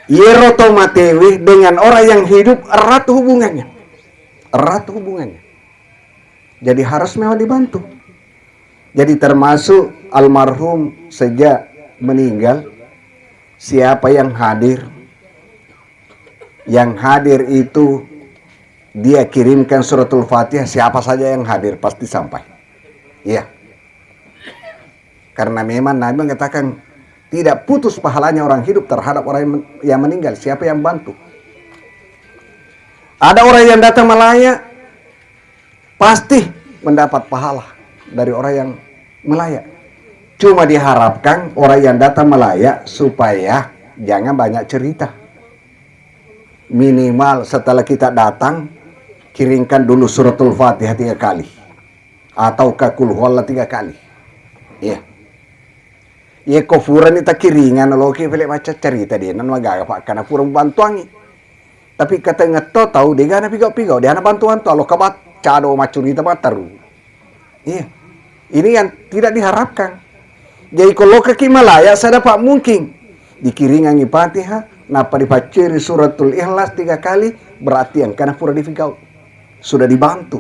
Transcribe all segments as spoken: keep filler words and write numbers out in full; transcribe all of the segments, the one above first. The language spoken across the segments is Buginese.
Iyaro to matewe dengan orang yang hidup erat hubungannya. Erat hubungannya. Jadi harus memang dibantu. Jadi termasuk almarhum sejak meninggal, siapa yang hadir, yang hadir itu dia kirimkan suratul Fatihah, siapa saja yang hadir pasti sampai. Iya. Karena memang Nabi mengatakan tidak putus pahalanya orang hidup terhadap orang yang men-, yang meninggal. Siapa yang bantu? Ada orang yang datang melayat, pasti mendapat pahala dari orang yang melayat. Cuma diharapkan orang yang datang melayat supaya jangan banyak cerita. Minimal setelah kita datang, kiringkan dulu suratul Fatihah tiga kali. Atau ka Qul Huwallah tiga kali. Iya. Iya, ko furani takiringan, loki pele macca cerita dia, nan magaga, Pak, karena fura bantuangi. Tapi katengngetto tau, degana pigau-pigau, degana bantu-bantu, lo kabat, cado macurita mataru. Iya. Ini yang tidak diharapkan. Jadi, ko lokaki malaya, sedapat mungkin dikiringangi Fatihah, nappa dipacceri suratul Ikhlas tiga kali, berarti engkana pura difigau. Sudah dibantu.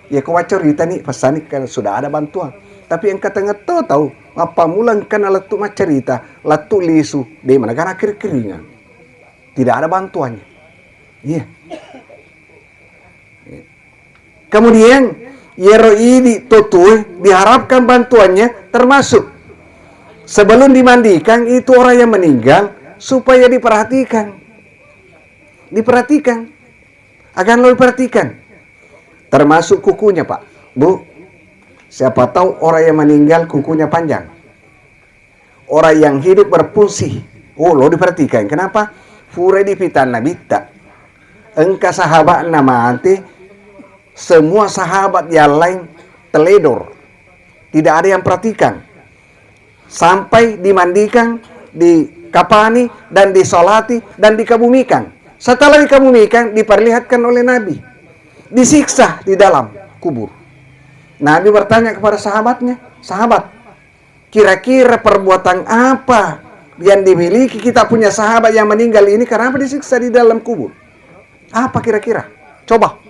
Ya, ko maccaritani, pesanni kan sudah ada bantuan. Tapi engka tengngetto tau, mappammula engkana lettu maccarita, lettu lisu, de managana kiri-kiringan. Tidak ada bantuannya. Iya. Kemudian, iyaro idi totue diharapkan bantuannya, termasuk sebelum dimandikan itu orang yang meninggal supaya diperhatikan. Diperhatikan. Akan lo diperhatikan. Termasuk kukunya, Pak. Bu, siapa tahu orang yang meninggal kukunya panjang. Orang yang hidup berfungsi. Oh, lo diperhatikan. Kenapa? Fura dipitanna bitta. Engka sahabatna mate, semua sahabat yang lain teledor. Tidak ada yang perhatikan. Sampai dimandikan, dikapani, dan disolati, dan dikebumikan. Setelah dikebumikan, diperlihatkan oleh Nabi. Disiksa di dalam kubur. Nabi bertanya kepada sahabatnya, "Sahabat, kira-kira perbuatan apa yang dimiliki kita punya sahabat yang meninggal ini? Kenapa disiksa di dalam kubur? Apa kira-kira? Coba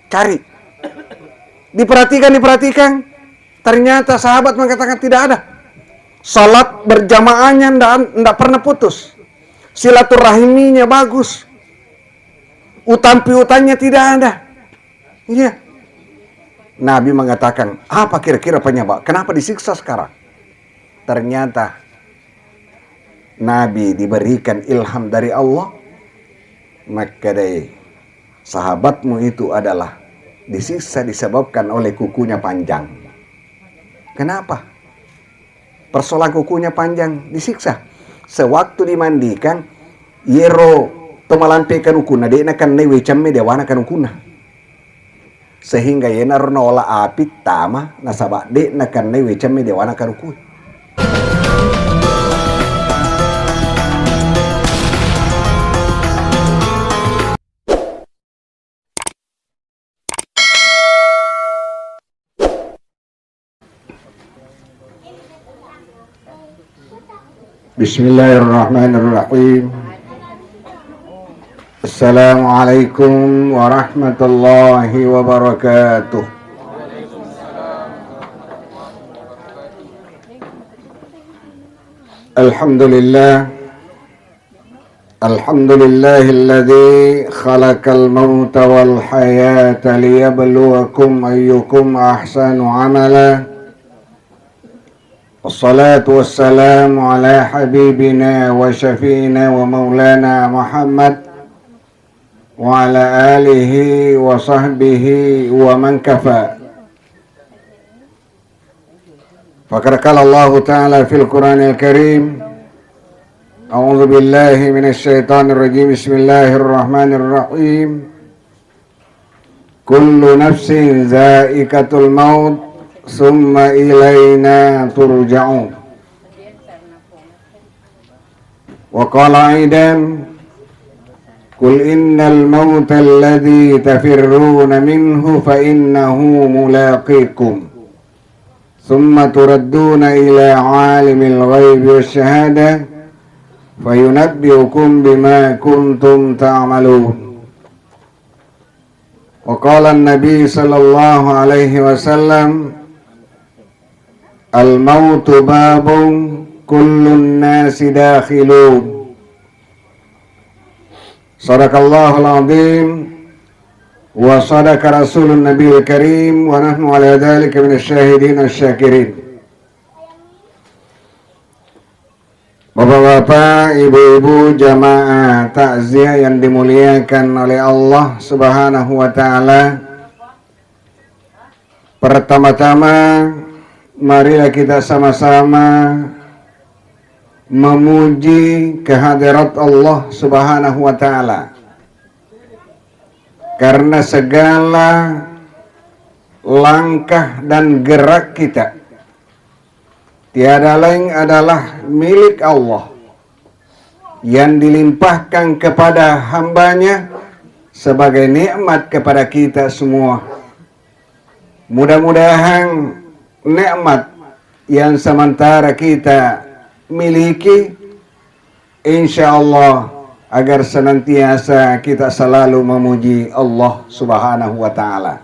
cari." Diperhatikan, diperhatikan. Ternyata sahabat mengatakan tidak ada. Salat berjamaahnya ndak, ndak pernah putus. Silaturahiminya bagus. Utang piutangnya tidak ada. Iya. Nabi mengatakan, "Apa kira-kira penyebab? Kenapa disiksa sekarang?" Ternyata Nabi diberikan ilham dari Allah. Makkedai, "Sahabatmu itu adalah disiksa disebabkan oleh kukunya panjang." Kenapa? Persoalan kukunya panjang disiksa. Sewaktu dimandikan, yero to malampe kanukunna, de nakennai wecemme dewana kanukunna. Sehingga yenaro naola api tama, nasaba de nakennai wecemme dewana kanukue. Bismillahirrahmanirrahim. Assalamualaikum warahmatullahi wabarakatuh. Alhamdulillah. الحمد لله الذي خلق الموت والحياة ليبلوكم أيكم أحسن عملا. والصلاة والسلام على حبيبنا وشفيعنا ومولانا محمد وعلى آله وصحبه ومن كفى. فقد قال الله تعالى في القرآن الكريم، أعوذ بالله من الشيطان الرجيم، بسم الله الرحمن الرحيم، كل نفس ذائقة الموت ثم إلينا ترجعون. وقال أيضا، قل إن الموت الذي تفرون منه فإنه ملاقيكم ثم تردون إلى عالم الغيب والشهادة فينبئكم بما كنتم تعملون. وقال النبي صلى الله عليه وسلم: الموت باب كل الناس داخلون. صدق الله العظيم وصدق رسول النبي الكريم ونحن على ذلك من الشاهدين الشاكرين. Bapak-bapak, ibu-ibu, jamaah takziah yang dimuliakan oleh Allah Subhanahu wa Ta'ala, pertama-tama, marilah kita sama-sama memuji kehadirat Allah Subhanahu wa Ta'ala, karena segala langkah dan gerak kita tiada lain adalah milik Allah yang dilimpahkan kepada hambanya sebagai nikmat kepada kita semua. Mudah-mudahan nikmat yang sementara kita miliki, insya Allah, agar senantiasa kita selalu memuji Allah Subhanahu wa Ta'ala.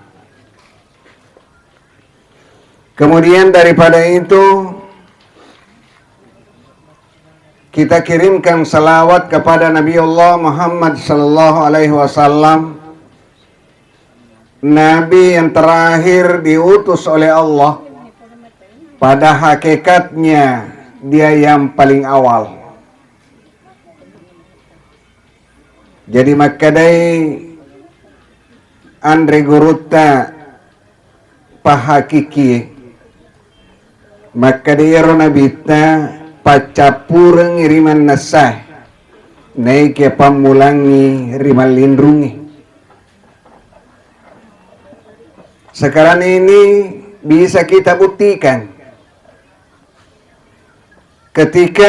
Kemudian daripada itu, kita kirimkan salawat kepada Nabiullah Muhammad sallallahu alaihi wasallam, Nabi yang terakhir diutus oleh Allah. Pada hakikatnya, dia yang paling awal. Jadi makkedai anre gurutta pahakiki, makkeda iyaro nabitta paccappurengngi ri mannessae, naekiya pammulangngi ri mallinrungnge. Sekarang ini bisa kita buktikan. Ketika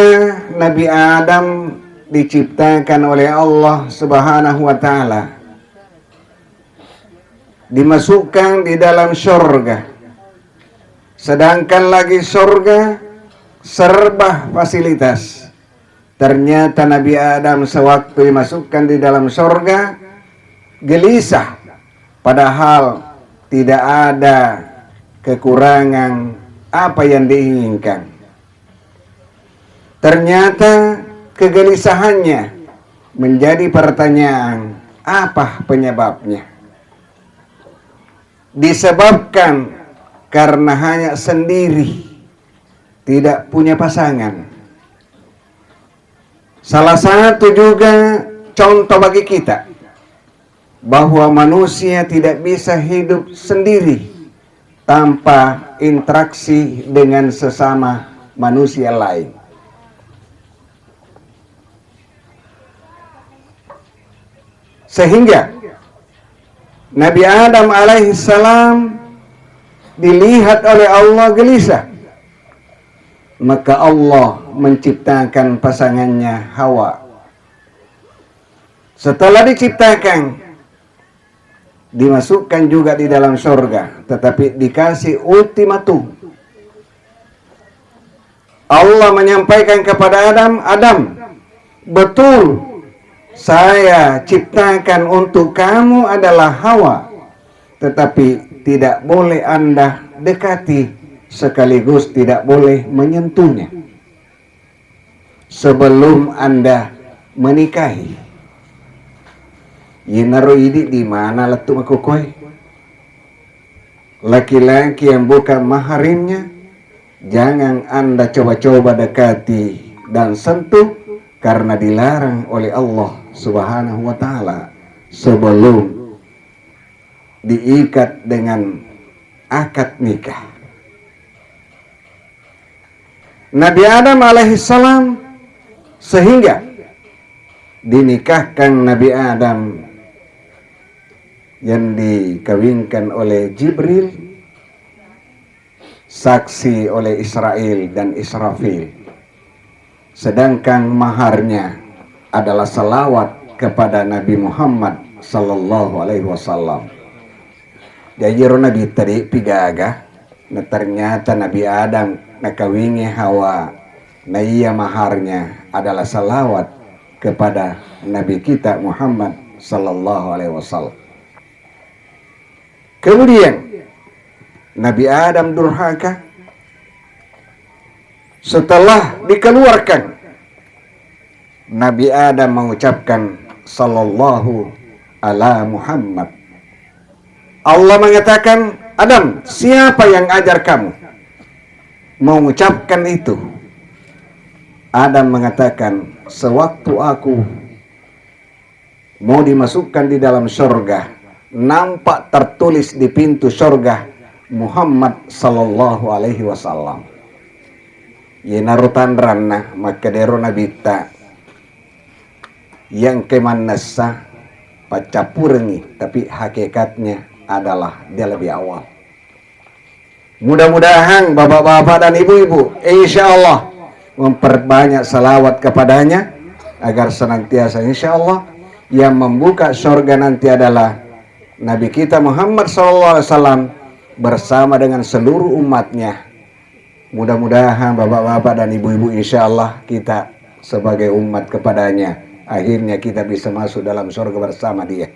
Nabi Adam diciptakan oleh Allah Subhanahu wa Ta'ala, dimasukkan di dalam sorga, sedangkan lagi sorga serba fasilitas. Ternyata Nabi Adam sewaktu dimasukkan di dalam sorga gelisah, padahal tidak ada kekurangan apa yang diinginkan. Ternyata kegelisahannya menjadi pertanyaan, apa penyebabnya? Disebabkan karena hanya sendiri, tidak punya pasangan. Salah satu juga contoh bagi kita bahwa manusia tidak bisa hidup sendiri tanpa interaksi dengan sesama manusia lain. Sehingga Nabi Adam alaihissalam dilihat oleh Allah gelisah. Maka Allah menciptakan pasangannya Hawa. Setelah diciptakan, dimasukkan juga di dalam sorga, tetapi dikasih ultimatum. Allah menyampaikan kepada Adam, "Adam, betul saya ciptakan untuk kamu adalah Hawa, tetapi tidak boleh Anda dekati sekaligus tidak boleh menyentuhnya sebelum Anda menikahi." Yenaro idi di mana lettu makokoe? Laki-laki yang bukan mahrimnya, jangan Anda coba-coba dekati dan sentuh karena dilarang oleh Allah Subhanahu wa Ta'ala sebelum diikat dengan akad nikah. Nabi Adam alaihissalam, sehingga dinikahkan Nabi Adam yang dikawinkan oleh Jibril, saksi oleh Israel dan Israfil. Sedangkan maharnya adalah salawat kepada Nabi Muhammad sallallahu alaihi wasallam. Jaji ro Nabi tadi pigaga, na ternyata Nabi Adam nakawingi Hawa, na iya maharnya adalah salawat kepada Nabi kita Muhammad sallallahu alaihi wasallam. Kemudian Nabi Adam durhaka, setelah dikeluarkan, Nabi Adam mengucapkan, "Sallallahu ala Muhammad." Allah mengatakan, "Adam, siapa yang ajar kamu mengucapkan itu?" Adam mengatakan, "Sewaktu aku mau dimasukkan di dalam sorga, nampak tertulis di pintu sorga Muhammad sallallahu alaihi wasallam." Iyanaro tanranna makkedero Nabitta, yang ke mannessa paccappurengi, tapi hakikatnya adalah dia lebih awal. Mudah-mudahan bapak-bapak dan ibu-ibu, insya Allah, memperbanyak salawat kepadanya, agar senantiasa, insya Allah, yang membuka surga nanti adalah Nabi kita Muhammad sallallahu alaihi wasallam bersama dengan seluruh umatnya. Mudah-mudahan bapak-bapak dan ibu-ibu, insya Allah, kita sebagai umat kepadanya, akhirnya kita bisa masuk dalam surga bersama dia.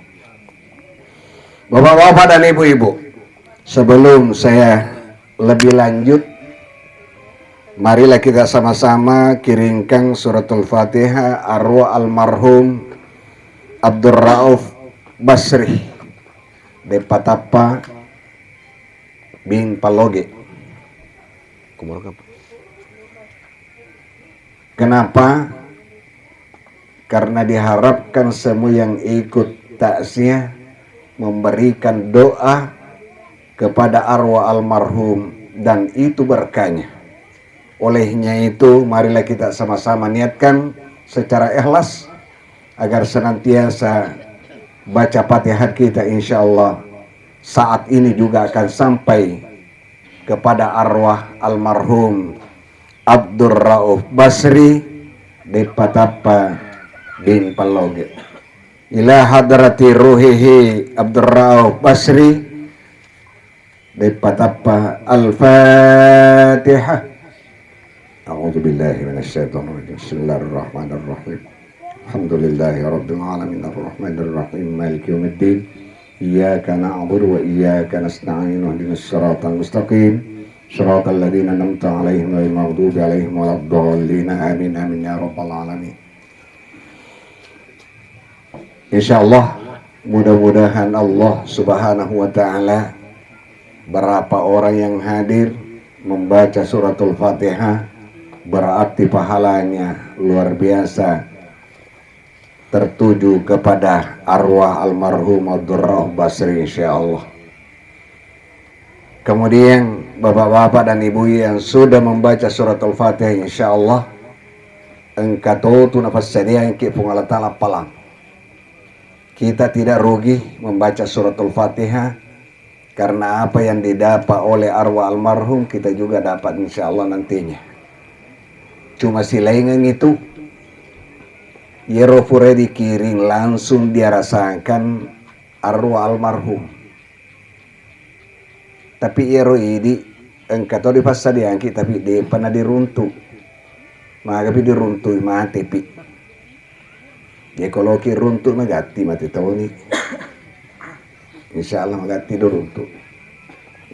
Bapak-bapak dan ibu-ibu, sebelum saya lebih lanjut, marilah kita sama-sama kiringkan suratul Fatihah arwah almarhum Abdul Rauf Basri, Deppa Tappa bin Paloge. Kenapa? Karena diharapkan semua yang ikut takziah memberikan doa kepada arwah almarhum, dan itu berkahnya. Olehnya itu, marilah kita sama-sama niatkan secara ikhlas agar senantiasa baca Fatihah kita, insya Allah saat ini juga akan sampai kepada arwah almarhum Abdul Rauf Basri, Deppa Tappa bin Paloge. Ila hadrati ruhihi Abdul Rauf Basri, Deppa Tappa. Al-Fatihah. A'udzu billahi minasyaitonir rajim. Bismillahirrahmanirrahim. Alhamdulillahi rabbil alamin, arrahmanir rahim, maliki yaumiddin. Iyyaka na'budu wa iyyaka nasta'in. Ihdinas siratal mustaqim. Siratal ladzina an'amta 'alaihim ghairil maghdubi 'alaihim waladdallin. Amin, amin ya rabbal alamin. Insya Allah, mudah-mudahan Allah Subhanahu wa Ta'ala, berapa orang yang hadir membaca suratul Fatihah, berarti pahalanya luar biasa tertuju kepada arwah almarhum Abdul Rauf Basri, insya Allah. Kemudian, bapak-bapak dan ibu yang sudah membaca suratul Fatihah, insya Allah engka totu napassadiangki Puang Allah Ta'ala palang. Kita tidak rugi membaca suratul Fatihah, karena apa yang didapat oleh arwah almarhum, kita juga dapat, insya Allah, nantinya. Cuma silaingeng itu, iyaro pura dikiring langsung diarasakan arwah almarhum. Tapi iyaro idi engka to dipassadiangki, tapi depa nadiruntu. Magapi diruntu, matepi. Jadi koloki runtu, magatti mate toni. Insya Allah magatti diruntu.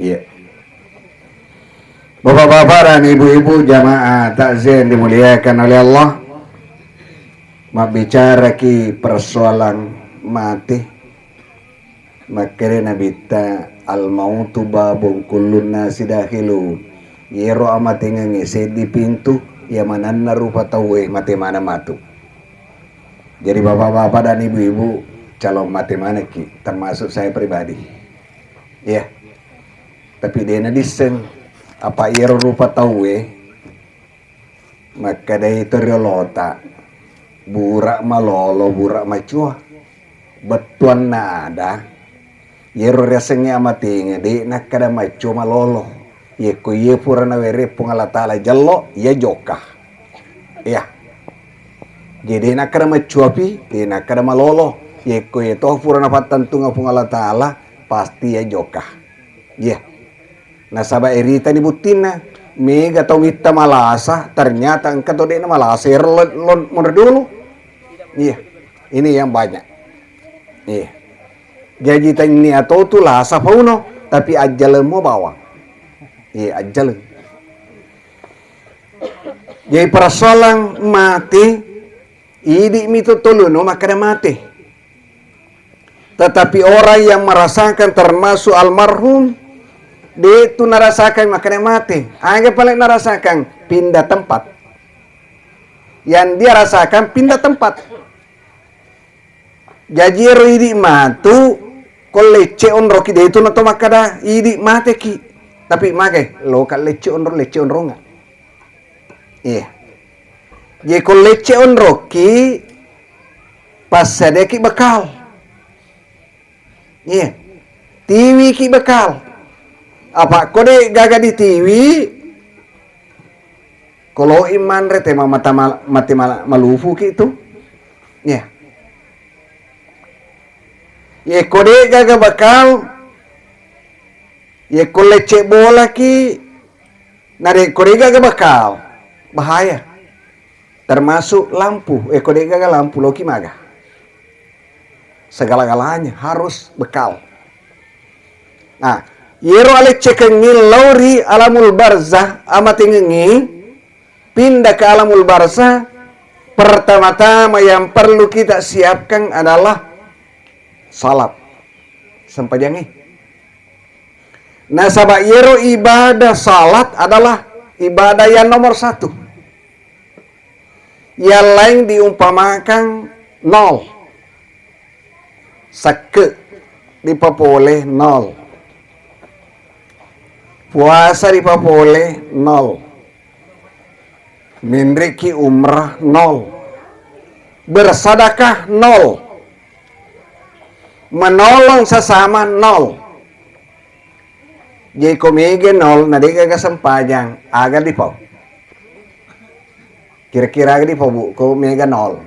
Iya. Bapak-bapak dan ibu-ibu jamaah takziah yang dimuliakan oleh Allah, mabbicaraki persoalan mate. Makkeda Nabitta, "Al-mautu babun kullun nasi dakhilu." Iyaro amatengengnge seddi pintu, iya manenna rupa tauwe mate maneng matu. Jadi bapak-bapak dan ibu-ibu, calon mate manekki, termasuk saya pribadi. Iya. Tapi dena disseng apa iyaro rupa tauwe. Makkedai to riolota, "Buraq malolo, buraq macua." Bettuanna ada, iyaro riasengnge amatengnge, deq nakkeda macua malolo. Yekko iye pura nawereng Puang Allah Taala jello, iya jokka. Iya. Jadi, deq nakkeda macuapi, deq nakkeda malolo. Yekko iye to pura napattentunga Puang Allah Taala, pasti iya jokka. Iya. Nasaba iritani buttinna, Mega tau mitta malasa, ternyata engka to de'na malasa, ero lo, lo, monro dulu. Iya, ini yang banyak. Iya. Jaji tennia to tu lasa pauno, tapi ajjalemmo bawang. Iya, ajjaleng. Jadi persoalan mati, idi mi to toluno makkeda mati. Tetapi orang yang merasakan termasuk almarhum, de tu narasakan makkeda mati. Aga pale narasakan? Pindah tempat. Yang dia rasakan pindah tempat. Jaji ero idi matu, ko lecce onroki de tu nato makkeda idi mateki. Tapi magai, loka lecce onro, lecce onronga. Iya. Jadi ko lecce onroki, passadeki bekal. Iya. Tiwiki bekal. Apa ko de gaga ditiwi, ko loi manre te ma-, mata mal-, mate mal-, malufuki tu. Iya. Iya, ko de gaga bekal, iya, ko lecce bolaki, narekko de gaga bekal, bahaya. Termasuk lampu, eh, ko de gaga lampu, loki maga. Segala-galanya harus bekal. Nah, yero aleccekengngi lao ri alamul barzah, amatengengngi, pindah ke alamul barzah, pertama-tama yang perlu kita siapkan adalah salat, sempajangngi. Nasaba yero ibadah salat adalah ibadah yang nomor satu. Yang lain diumpamakan nol. Sekke dipapole nol. Puasa dipapole nol. Menreki umrah nol. Bersedekah nol. Menolong sesama nol. Jadi ko mega nol, na de gaga sempajang, aga dipau? Kira-kira aga dipau, Bu, ko mega nol?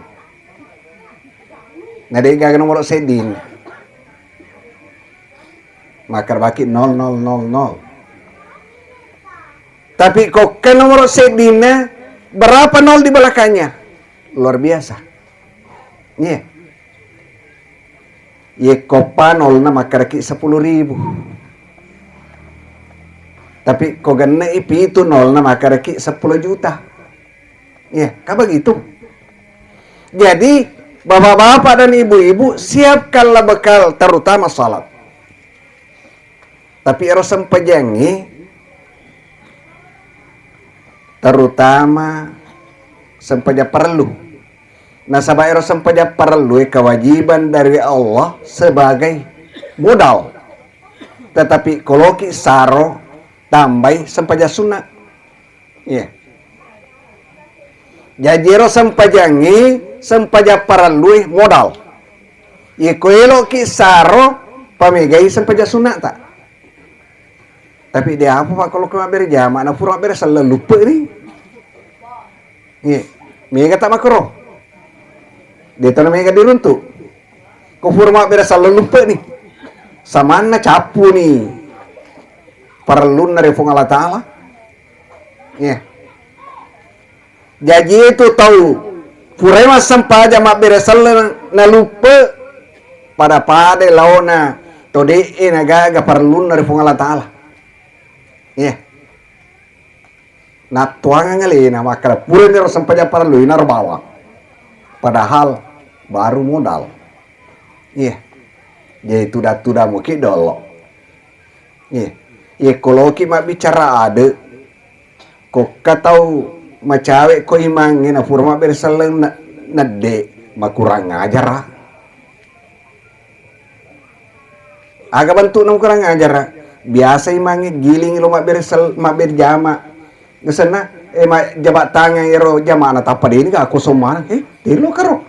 Na de gaga nomor sedding. Maka baki nol, nol, nol, nol. Tapi ko ke nomor seddingna, berapa nol di belakangnya? Luar biasa. Iya. Yekko pa nolna makkedaki sepuluh ribu. Tapi ko genne'i pitu nolna makkedaki sepuluh juta. Iya, kan begitu. Jadi, bapak-bapak dan ibu-ibu, siapkanlah bekal, terutama salat. Tapi ero sempajangnge, terutama sempajang parellu. Nasaba ero sempajang parellue kewajiban dari Allah sebagai modal. Tetapi koloki saro tambai sempajang sunna. Iya. Jaji ero sempajangnge, sempajang parellue modal. Iya, ko eloki saro pamegai sempajang sunnata. Tapi de apa, Pak, kalau ko mabbere jama, na pura mabbere selleng luppe ni. Iya. Mega tak makro. De tona mega diruntu. Ko pura mabbere selleng luppe ni. Samanna cappu ni. Parellunna ri Puang Allah Taala. Iya. Jaji itu tau purai massempajang mabbere selleng naluppe, pada-pada laona to de'e nagaga parellunna ri Puang Allah Taala. Iya. Nattuangang alena makkeda pura niro sempajang parellu inaro bawang. Padahal baru modal. Iya. Jadi tuda-tuda muki dolo. Iya. Iya, ko loki mabbicara ade, kokka tau macawe ko imangnge na pura mabbere selleng na-, nedde, makurang ajara. Aga bentukna makurang ajara? Biasa imangnge giling lo mabbere sel-, mabbere jama. Gesenna, eh, ma-, jaba tangang ero jamana tappa deni ga kosong maneng. Eh, telo karo.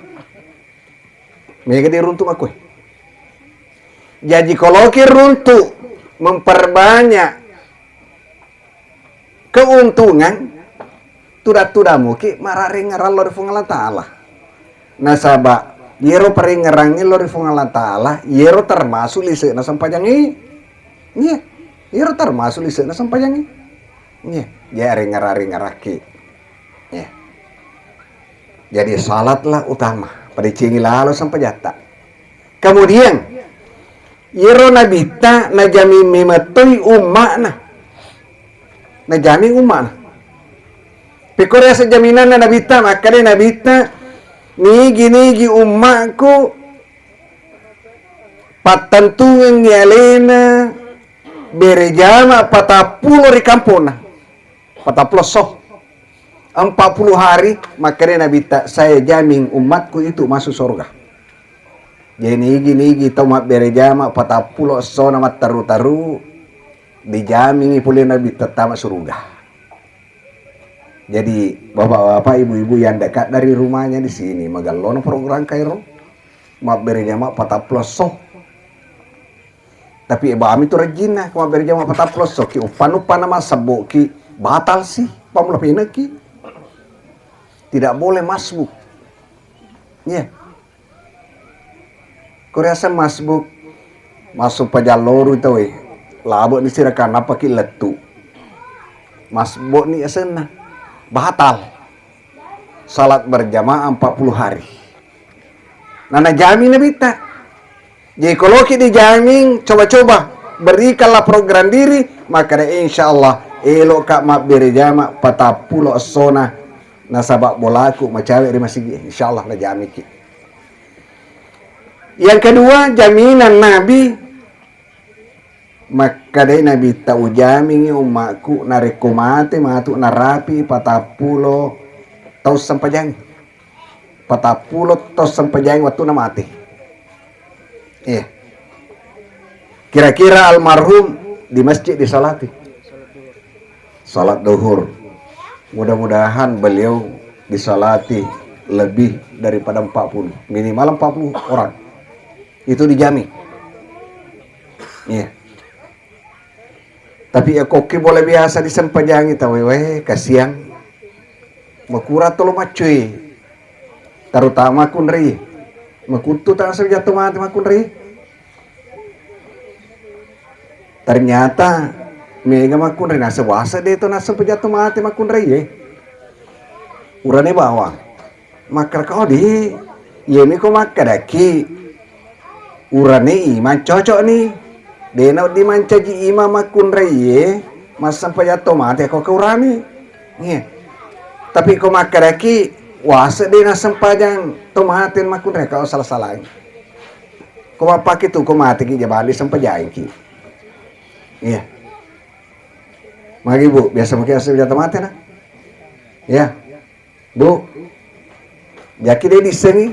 Mega diruntu makkue. Jaji koloki runtu memperbanyak keuntungan, tuda-tuda muki mararengngerang lao ri Puang Allah Taala. Nasaba yero parengngerangnge lao ri Puang Allah Taala, yero termasuk lise'na sempajangnge. Iya, yero termasuk lise'na sempajangnge. Iya, jadi arengngerang-rengngerakki. Iya. Jadi salatlah utama, padecengi lalo sempajatta. Kemudian, iyaro Nabitta najami memettoi umma'na. Najami umma'na. Pekko riaseng jaminanna Nabitta, makkeda Nabitta, nigi-nigi umma'ku pattentungengngi alena bere jama patappulo ri kamponna. Patappulo esso. Empat puluh hari, makkeda Nabitta, saya jamin umatku itu masuk surga. Jadi nigi-nigi tau mabbere jama patappulo essona matteru-teru, dijamingi pole Nabitta tama suruga. Jadi bapak-bapak, ibu-ibu yang dekat dari rumahnya di sini, magellona program kairo, mabbere jama patappulo esso. Tapi ebami tu rejjinna, ko mabbere jama patappulo esso ki, uppan-uppanna massebbo ki, batal si, pammula peneki. Tidak boleh masbuk. Iya. Ko riaseng masbuk, masuk pajalloru tauwe. Labo ni sirakang, nappa ki lettu. Masbuk ni asenna. Batal. Salat berjamaah empat puluh hari. Nah, najami Nabitta. Jadi, kalau kita dijamin, coba-coba berikanlah program diri, maka insya Allah elokka mabbere jama patappulo essona nasaba bolaku macawe ri masigi, insya Allah najamiki. Yang kedua, jaminan Nabi, makkedai Nabitta, ujamingi ummaku narekko mate matu narapi patappulo tau sempajang. Patappulo tau sempajang wattunna mate. Iya. Kira-kira almarhum di masjid disalati. Salat duhur. Mudah-mudahan beliau disalati lebih daripada empat puluh, minimal empat puluh orang. Itu dijamin. Iya. Tapi iya kokki bola biasa disempajangi tauwe, weh, kasiang. Makura tolo maccui. Terutama kunrei. Makuttu tang sempajang to mate makkunrei. Ternyata mega makkunrei, naseng wase de to naseng sempajang to mate makkunrei, eh. Urane bawang. Makkeda, "Oh, di, iyami ko makkedaki urane imang cocok ni. Dena wedding mancaji imang makkunraiye, massempajang to mate ko ke urane." Iya. Tapi ko makkedaki wase de nassempajang to mate makkunrai, kau salah-salahi. Ko mappake tu ko mateki jabali sempajangki. Iya. Magi, Bu, biasa mungkin asal jatuh mate na? Iya. Bu, jaki de dissengi.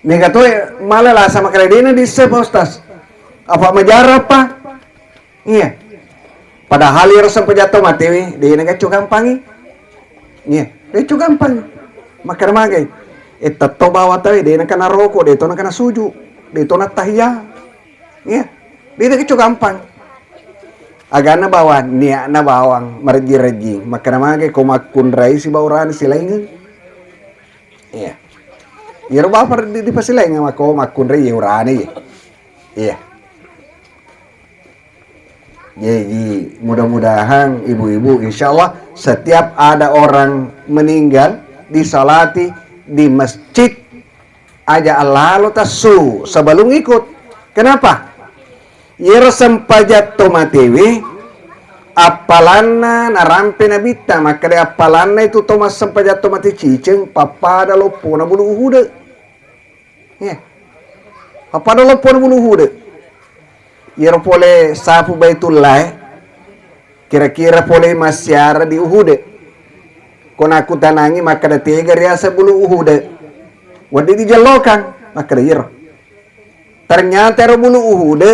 Mega to mala lasa makkedai dena disseng, Pak Ustaz. Apa majarah, Pak? Iya. Padahal iyaro sempajang to matewe, dena gacco gampangi. Iya, gacco gampang. Makkeda magai. Eh, tetto bawa tawe, dena kana roko, de to na kana suju, de to na tahiyya. Iya, de gacco gampang. Agana bawang, niatna bawang, marejji-rejji. Makkeda magai ko makkunrai sibawa urane silaingeng. Iya. Iyaro bapa di, dipasilaingeng mako makkunrai iya urane iya. Iya. Jadi mudah-mudahan ibu-ibu, insya Allah setiap ada orang meninggal disalati di masjid, aja alalo tassu sebelum ikut. Kenapa? Iyaro sempajang to matewe appalanna narampe Nabitta, makkeda appalanna itu to massempajang to mate ciceng pappada loppona bulu uhude. Iya. Pappada loppona bulu uhude. Iyaro pole sapu Baitullah, eh, kira-kira pole massiara di uhude. Ko nakkutanangi makkeda tega riaseng bulu uhude. Wedding dijellokang, makkeda iyaro. Ternyata ero bulu uhude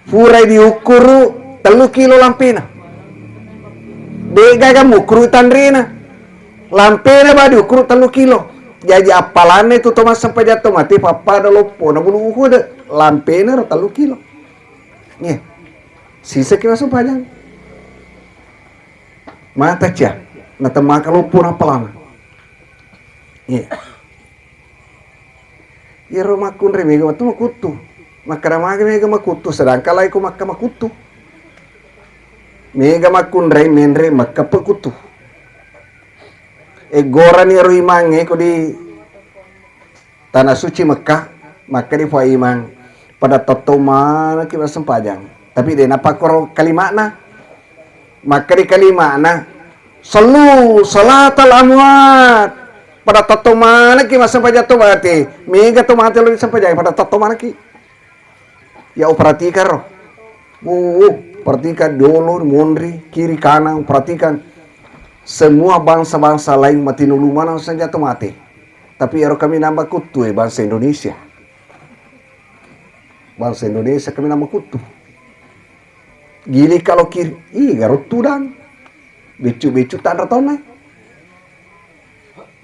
purai diukkuru tellu kilo lampena. De gaga mukkuru tanrena. Lampena ba diukkuru tellu kilo. Jaji appalanna itu to massempajang to mate pappada loppona bulu uhude. Lampena ro tellu kilo. Nih. Siseki massempajang. Mata cia. Natemmaka loppona appalanna. Iya. Iyaro makkunrai mega wettu makuttu. Makkeda magi mega makuttu, sedangkan laiko makka makuttu. Mega makkunrai menre Mekkah pekuttu. Eggorani ero imangnge ko di Tanah Suci Mekkah, makkeda Fuad Imang, pada tettong manekki massempajang. Tapi de napakkoro kalima'na. Makkeda kalima'na, "Sallu salatal amwat." Pada tettong manekki massempajang to mate. Mega to mate lo disempajang, pada tettong manekki. Ya, oh, perhatikan, roh. Uh, perhatikan dulu, munri, kiri, kanan, perhatikan. Semua bangsa-bangsa lain mati nulu maneng senjata mati. Tapi ero kami nambah kuttu, eh, bangsa Indonesia. Bangsa Indonesia kami nambah kuttu. Gili kalau kiri, ih, garut tudang. Becu-becu tanra tona.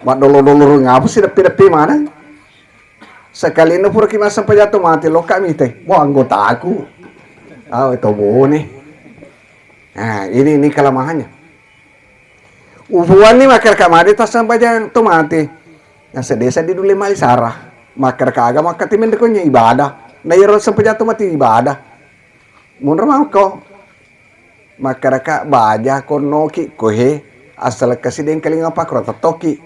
Maddolo-dolo ngapa sih deppe-deppe maneng? Sekalianna puraki massempajang to mate, lokka mite. Wah, anggotaku. Awe to bone. Nah, ini, ini kelemahannya. Ufuanni makkeda made tassempajang to mate. Yang sedesa di dule mali sarah. Makkeda aga makkati mendekonya ibadah. Na iyaro sempajang to mate ibadah. Munro mangko. Makkeda baja konnoki ko he, asal kasi dengkalinga pakro tettoki.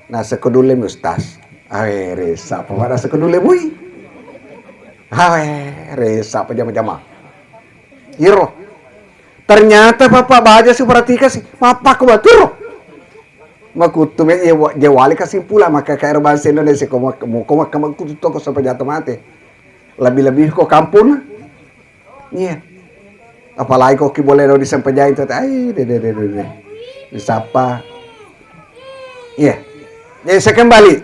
Naseko dulle mi ustaz. Awe resa apa pada seko dulle bui. Awe resa apa jama-jama. Iro. Ternyata papa baja si perhatikan si, mapakko baturo. Makuttu me je wali kesimpulan maka kairo bahasa Indonesia ko mak-, ko makka makuttu toko sampai jatuh mate. Lebih-lebih ko kampung. Iya. Apalagi ko ki boleh lo disempajai itu, ai, de, de, de, de, de. Disapa. Iya. Jadi saya kembali.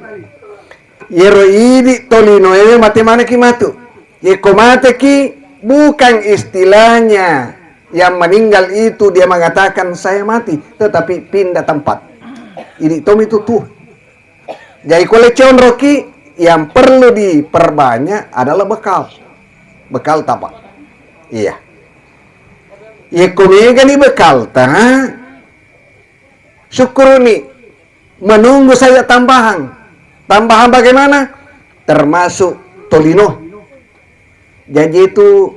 Yero idi tolino ewe mate mana ki matu. Ye ko mate ki, bukan istilahnya yang meninggal itu dia mengatakan saya mati, tetapi pindah tempat. Idi tomi tutu. Jadi ko le conroki, yang perlu diperbanyak adalah bekal. Bekal tapa? Iya. Ye ko mega ni bekal ta, syukuruni, menunggu saja tambahan. Tambahan bagaimana? Termasuk tolino. Jaji itu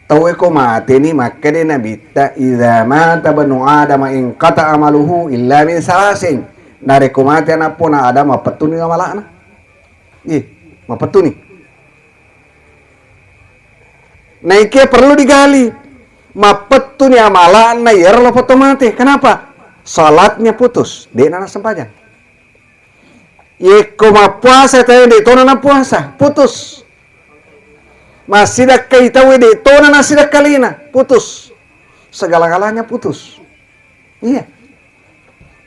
tauwe ko mateni makkeda Nabitta, "Idza mata banu Adam inqata amaluhu illa min salasin." Narekko mate anak pona Adam, mapettuni amala'na. Ih, mapettuni. Naikia perlu digali. Mapettuni amala'na iyaro lapotto mate. Kenapa? Salatnya putus, de'na nasempajang. Yekko mappuasa tauwe de' tona napuasa, putus. Massidakkai tauwe de' tona nassidakkalina, putus. Segala-galanya putus. Iya.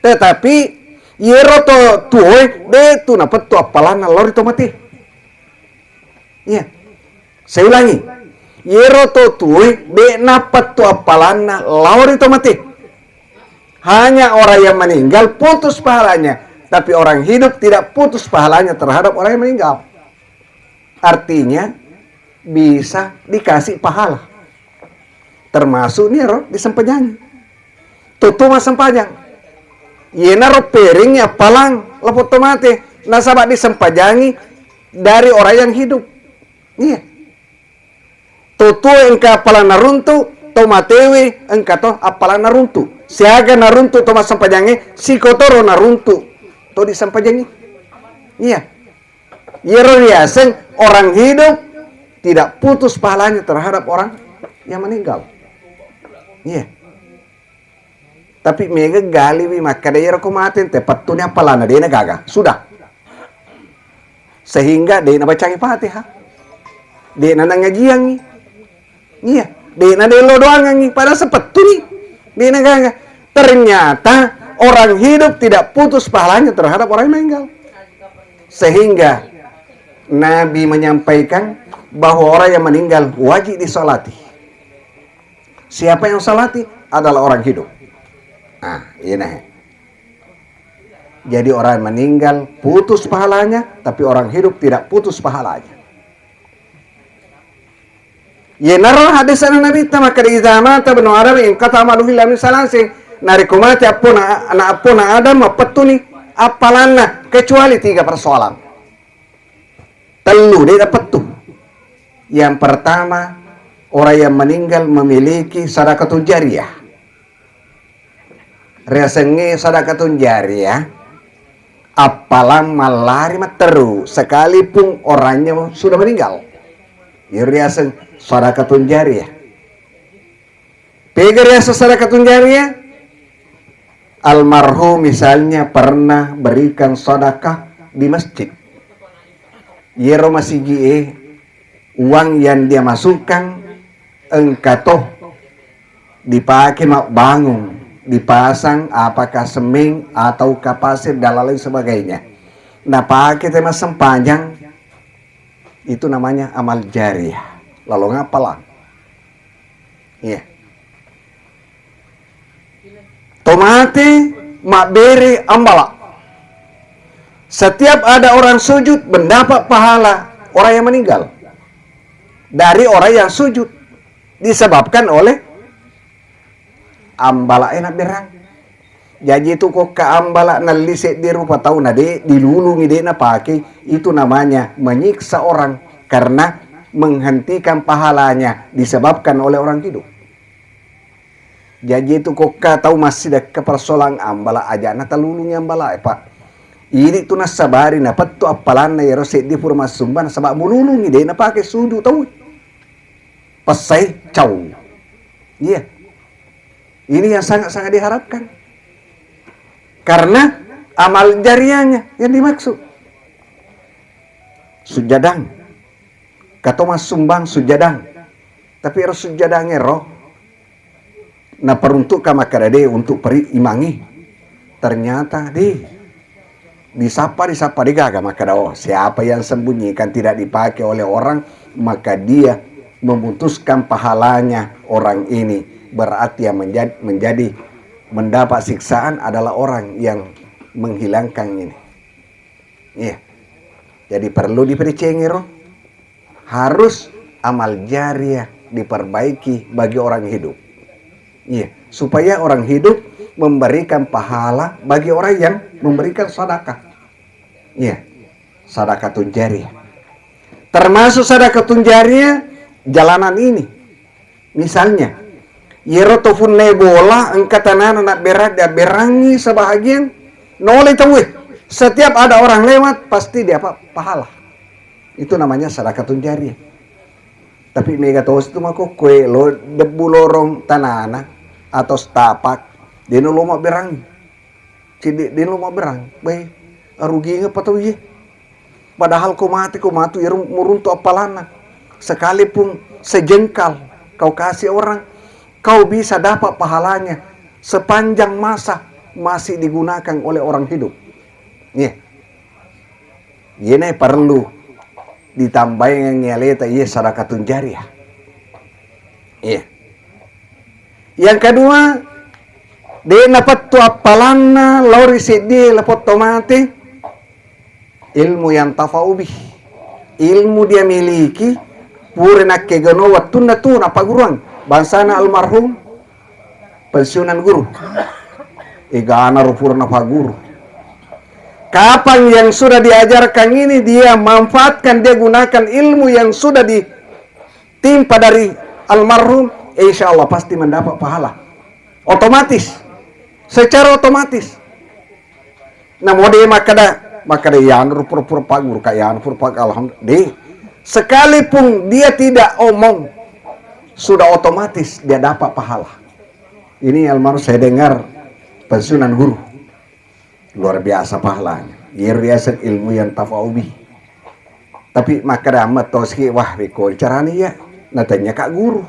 Tetapi yero to tuoe de' tu napettu appalanna lao ri to mate. Iya. Saya ulangi. Yero to tuoe de' napettu appalanna lao ri to mate. Hanya orang yang meninggal putus pahalanya, tapi orang hidup tidak putus pahalanya terhadap orang yang meninggal. Artinya bisa dikasih pahala. Termasuk ni ero disempajangi. Tutu massempajang. Yenaro peringngi appalang lapotto mate, nasaba disempajangi dari orang yang hidup. Iya. To tuo engka appalang naruntu, to matewe engka to appalang naruntu. Siaga naruntu to massempajangnge, sikotoro naruntu to disempajangngi. Iya. Iyaro riaseng orang hidup tidak putus pahalanya terhadap orang yang meninggal. Iya. Tapi mega galiwi makkeda iyaro ko mate ente pettuni appalanna de'na gaga. Sudah. Sehingga de'na bacangi Fatihah. De'na nangajiangi. Iya, de'na delo doangangi, padahal sepettuni. De'na gaga. Ternyata orang hidup tidak putus pahalanya terhadap orang yang meninggal. Sehingga Nabi menyampaikan bahwa orang yang meninggal wajib disolati. Siapa yang salati adalah orang hidup. Nah, ini. Jadi orang meninggal putus pahalanya, tapi orang hidup tidak putus pahalanya. Yenaro hadisana Nabi ta makkeda, "Idza mata ibnu Adam inqata amaluhu illa min salasin." Narekko mate appona, anak appona Adam, mappettuni appalanna kecuali tiga persoalan. Tellu de' napettu. Yang pertama, orang yang meninggal memiliki sadaqatun jariyah. Riasengnge sadaqatun jariyah, appalang mallari matteru, sekalipun orangnya sudah meninggal. Iya riaseng sadaqatun jariyah. Pega riaseng sadaqatun jariyah? Almarhum misalnya pernah berikan sedekah di masjid. Yero masigi'e, uang yang dia masukkan engka to dipake mabbangung, dipasang apakah semeng atau kapasir dan lain sebagainya. Napake te massempajang, itu namanya amal jariah. Lalu ngapa lah? Iya. Tomate mabbere ambala. Setiap ada orang sujud, mendapat pahala orang yang meninggal dari orang yang sujud, disebabkan oleh ambala e nabberang. Jaji tu kokka ambala nalli seddi rupa tau na de dilulungi, de napake, itu namanya menyiksa orang karena menghentikan pahalanya disebabkan oleh orang hidup. Jaji tu kokka tau massidekka persoalan ambala, ajana talulungi ambala e, Pak. Ini tu nassabari napettu appalanna yero seddi pura massumba nasaba mululungi, de napake suju tau. Pessai cau. Iya. Ini yang sangat-sangat diharapkan. Karena amal jariahnya yang dimaksud. Sujadang. Kato massumbang sujadang. Tapi ero sujadang ero naperuntukkan makkeda de untuk peri imangi. Ternyata de disapa, disapa de gaga makkeda, oh, siapa yang sembunyikan tidak dipakai oleh orang, maka dia memutuskan pahalanya orang ini. Berarti yang menjadi, menjadi mendapat siksaan adalah orang yang menghilangkan ini. Iya. Jadi perlu dipericengero, harus amal jariah diperbaiki bagi orang hidup. Iya, supaya orang hidup memberikan pahala bagi orang yang memberikan sedekah. Iya, sedekatun jariah. Termasuk sedekatun jariah jalanan ini. Misalnya, yero to funne bola engka tanana nabberat, diabberangi sebahagian, nolai tauwe. Setiap ada orang lewat pasti dapat pahala. Itu namanya sedekatun jariah. Tapi mega tosi tu makkokkoe lo debbu lorong tanana atau setapak, de nolo mabberangi. Cedde de nolo mabberangi. Bai, arugingeng pa tau iye. Padahal ko mate, ko matu iyaro muruntu appalanna. Sekalipun sejengkal kau kasih orang, kau bisa dapat pahalanya sepanjang masa masih digunakan oleh orang hidup. Iya. Iyena perlu ditambaingengngi aleta, iya, sedekatun jariah. Iya. Yang kedua, de napettu appalanna lao ri seddie lapong tomate, ilmu yang tafaubi. Ilmu dia miliki pura nakkegano wettunna tu napagguruang bangsana almarhum pensiunan guru. Egana ro pura napaguru. Kapan yang sudah diajarkan ini dia manfaatkan, dia gunakan ilmu yang sudah ditimpa dari almarhum, insya Allah pasti mendapat pahala. Otomatis, secara otomatis. Namo de makkeda, makkeda, "Iyanu pura-pura paguru, ka iyanu pura pag-, alhamdulillah." De. Sekalipun dia tidak omong, sudah otomatis dia dapat pahala. Ini almarhum saya dengar pensiunan guru. Luar biasa pahalanya. Iyaro riaseng ilmu yang tafaubi. Tapi makkeda metto siki, "Wah, wekko carana iya?" Natanya ka guru.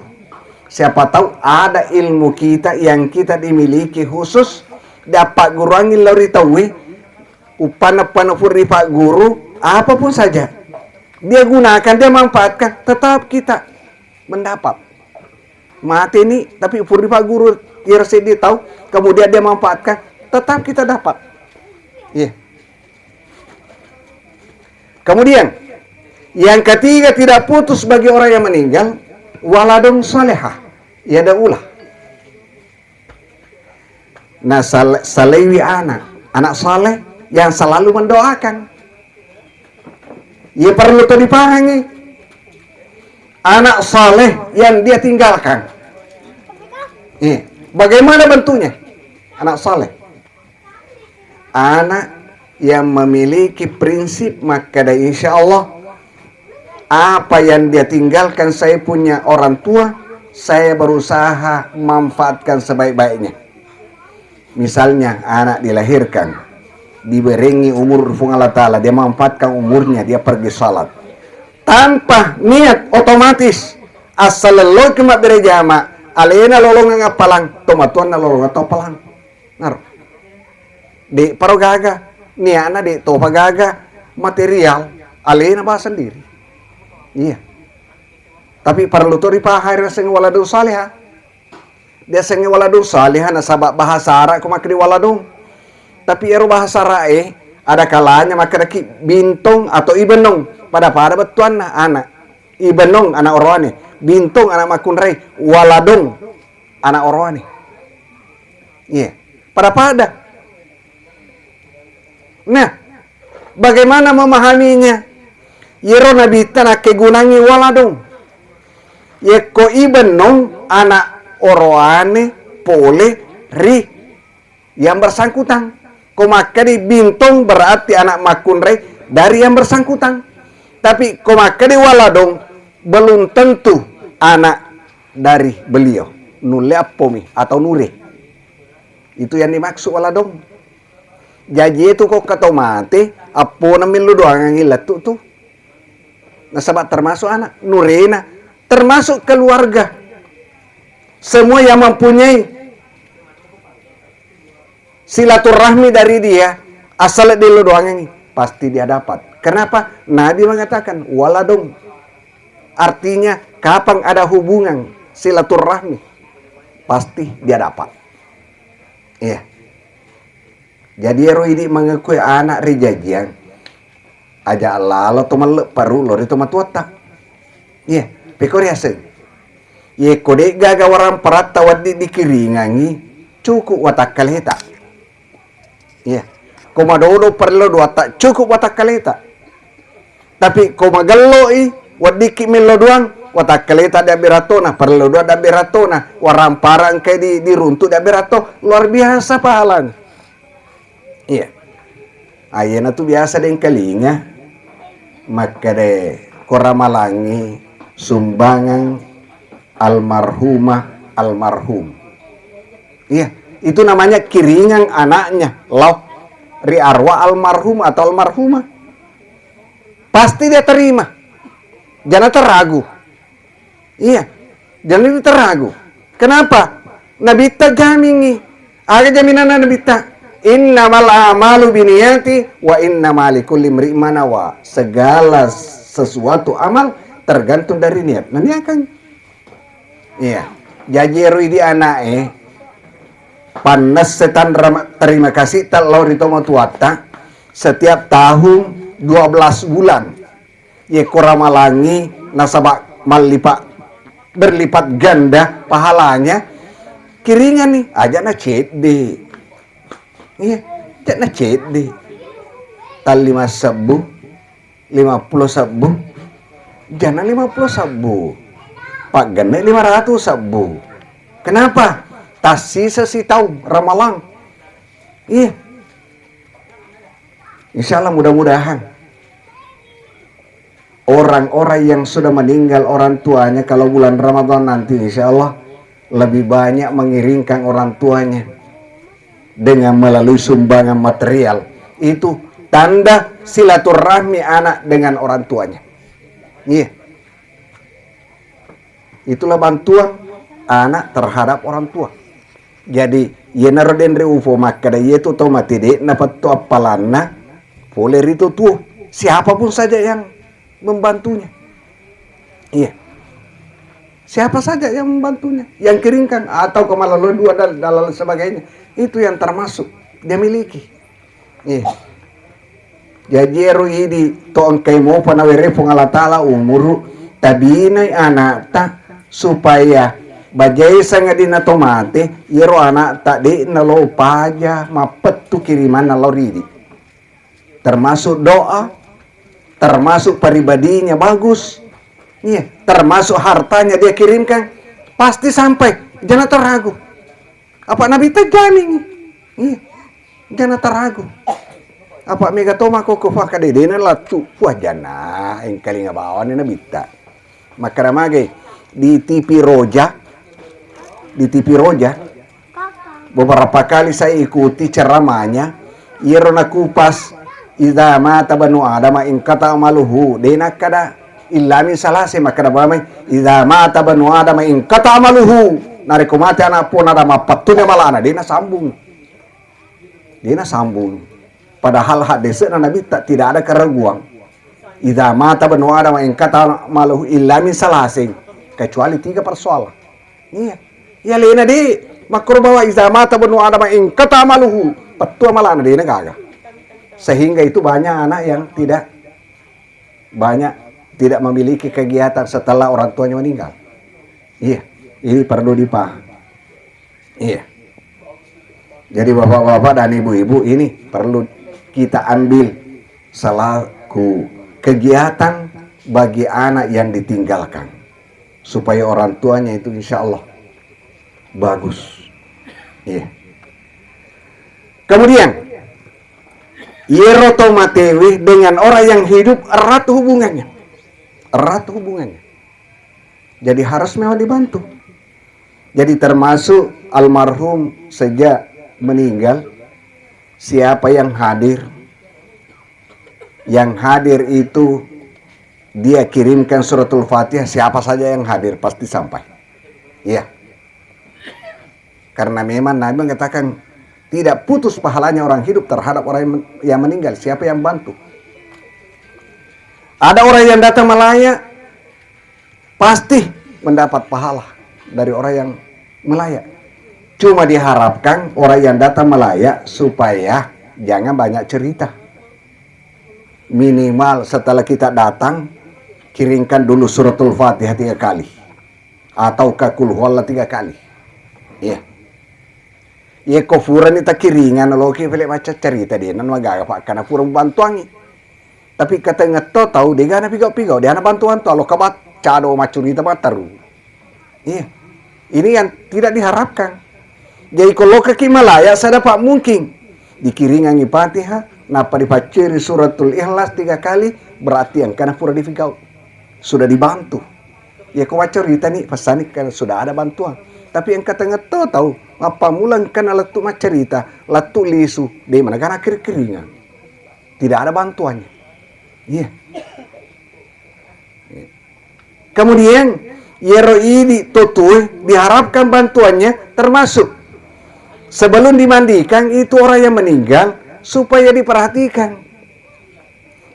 Siapa tahu ada ilmu kita yang kita dimiliki khusus, dapat guruangi lao ri tauwe, uppanna-panna pura ripagguru, apapun saja. Dia gunakan, dia manfaatkan, tetap kita mendapat. Mate ni, tapi pura ripagguru iyaro seddi tau, kemudian dia manfaatkan, tetap kita dapat. Iya. Kemudian, yang ketiga tidak putus bagi orang yang meninggal, waladun salehah, yad'ulah. Nah, sal-, salaiwi anak, anak saleh yang selalu mendoakan. Iya perlu to dipahangi. Anak saleh yang dia tinggalkan. Eh, bagaimana bentuknya? Anak saleh. Anak yang memiliki prinsip, maka ada insya Allah apa yang dia tinggalkan saya punya orang tua, saya berusaha manfaatkan sebaik-baiknya. Misalnya anak dilahirkan, diberengi umur Puang Allah Ta'ala, dia manfaatkan umurnya, dia pergi salat. Tanpa niat, otomatis asal lelloki mabbere jama, alena lolongeng appalang, tomatuanna lolongeng to appalang. Naro. De paro gaga, niatna de topa gaga material, alena ba sendiri. Iya. Tapi perlu to ripahari naseng waladun saleha. Diasengnge waladun saleha nasaba bahasa Arab ko makkeda waladun. Tapi ero bahasa Arab e ada kalanya makkedaki bintong atau ibennong, pada-pada bettuanna anak. Ibennong anak oroane, bintong anak makkunrai, waladong anak oroane. Iya, pada-pada. Nah, bagaimana memahaminya? Yero nabitta nakkegunangngi waladong. Yekko ibennong anak oroane pole ri yang bersangkutan. Ko makkedi bintong berarti anak makkunrai dari yang bersangkutan. Tapi ko makkedi waladong belum tentu anak dari beliau. Nulle appomi atau nure. Itu yang dimaksud waladong. Jaji itu ko kato mate, appona millu doangangi lettu tu. Nasaba termasuk anak, nurena, termasuk keluarga. Semua yang mempunyai silaturahmi dari dia, asal dia lo doangangi, pasti dia dapat. Kenapa? Nabi mengatakan, waladong. Artinya, kapan ada hubungan silaturahmi, pasti dia dapat. Iya. Jadi ero idi mangekue anak rijajiang, aja lalo to melle paru lori to matuatta. Iya, pekko riaseng. Yekko de gaga waramparatta wedding dikiringangi, cukup watakkaleta. Iya. Ko madodo parello doatta, cukup watakkaleta. Tapi ko magelloi, weddikki mello doang, watakkaleta de abberatona, parello doang de abberatona, warampara engkai di, diruntu de abberatto, luar biasa pahalanya. Iya. Ayyana tu biasa dengkalinga makkeda ko ramalangi sumbangan almarhumah almarhum. Iya, itu namanya kiringan anaknya lao ri arwah almarhum atau almarhumah. Pasti dia terima. Jangan terragu. Iya, jangan itu terragu. Kenapa? Nabitta jamingi. Aga jaminanna Nabitta? Innamal a'malu biniyati wa innama likulli imri'in ma nawa. Segala sesuatu amal tergantung dari niat. Nah, niakan. Iya. Jaji ero idi ana'e pannesse tanra terima kasih ta lao ri tomatuatta setiap tahun dua belas bulan. Yekko ramalangi nasaba mallipat berlipat ganda pahalanya, kiringanni aja na cedde. Iya, aja na cedde. Tallima sebbu, lima puluh sebbu, jana lima puluh sebbu, paggenna lima ratus sebbu. Kenapa? Tassisa sitaung ramalang. Iya. Insya Allah, mudah-mudahan orang-orang yang sudah meninggal orang tuanya kalau bulan Ramadan nanti, insya Allah lebih banyak mengiringkan orang tuanya dengan melalui sumbangan material. Itu tanda silaturahmi anak dengan orang tuanya. Iya. Itulah bantuan anak terhadap orang tua. Jadi, iyanaro denre upo makkeda, iyetu to mate de'na pettu appalanna pole ritu tuo. Siapapun saja yang membantunya. Iya. Siapa saja yang membantunya, yang kiringkan atau kemalalo dua dan, dan lain sebagainya, itu yang termasuk dia miliki. Iya. Jaji ero idi to engkai mopa nawere Puang Allah Ta'ala umuru, tabinai anakta supaya bajai sangadinna to mate, iyero anakta de nalo paja mappettu kirimanna lao ridi. Termasuk doa, termasuk pribadinya bagus, Iya, termasuk hartanya dia kirimkan, pasti sampai. Jangan ragu. Apa Nabitta jamingi? Iya. Jangan ragu. Apa mega to mako ko fa kade dena latu. Wah, jana engkalinga bawani Nabitta. Makkada magai di T V Roja, di T V Roja, beberapa kali saya ikuti ceramahnya, iyaro nakupas, "Idza mata banu Adama inqata amaluhu," de nakkada, "Illa min salase," makkada bamai, "Idza mata banu Adama inqata amaluhu." Narekko mate anak pona ada mappattune malana, de nasambung. De nasambung. Padahal haddese'na Nabitta tidak ada keraguan. "Idza mata banu Adama inqata amaluhu illa min salasin," kecuali tiga persoalan. Iya. Iya lena de makkoro bawa "Idza mata banu Adama inqata amaluhu," pettu amalana de nagaga. Sehingga itu banyak anak yang tidak, banyak tidak memiliki kegiatan setelah orang tuanya meninggal. Iya, ini perlu dipaham. Iya. Jadi bapak-bapak dan ibu-ibu, ini perlu kita ambil selaku kegiatan bagi anak yang ditinggalkan, supaya orang tuanya itu insya Allah bagus. Iya. Kemudian, iyaro to matewe dengan orang yang hidup erat hubungannya. Erat hubungannya. Jadi harus memang dibantu. Jadi termasuk almarhum sejak meninggal, siapa yang hadir, yang hadir itu dia kirimkan suratul Fatihah, siapa saja yang hadir pasti sampai. Iya. Karena memang Nabi mengatakan tidak putus pahalanya orang hidup terhadap orang yang men-, yang meninggal, siapa yang bantu. Ada orang yang datang melayat, pasti mendapat pahala dari orang yang melayat. Cuma diharapkan orang yang datang melayat supaya jangan banyak cerita. Minimal setelah kita datang, kiringkan dulu suratul Fatihah tiga kali. Atau ka Qul Huwallah tiga kali. Iya. Iya, ko furani takiringan, loki pele macca cerita de, nan magaga, Pak, karena fura bantuangi. Tapi katengetto tau, dega na pigau-pigau, de ana bantuan to, lo kabat, cado macurita mataru. Iya. Ini yang tidak diharapkan. Jadi, ko lokaki malaya, sedapat mungkin dikiringangi Fatihah, nappa dipacceri suratul Ikhlas tiga kali, berarti engkana pura dipigau. Sudah dibantu. Ya, ko maccaritani, pesanni kan sudah ada bantuan. Tapi engka tengetto tau, mappammula engkana lettu maccarita, lettu lisu, de managana kiri-kiringan. Tidak ada bantuannya. Iya. Kemudian, iyaro idi totue diharapkan bantuannya, termasuk sebelum dimandikan itu orang yang meninggal supaya diperhatikan.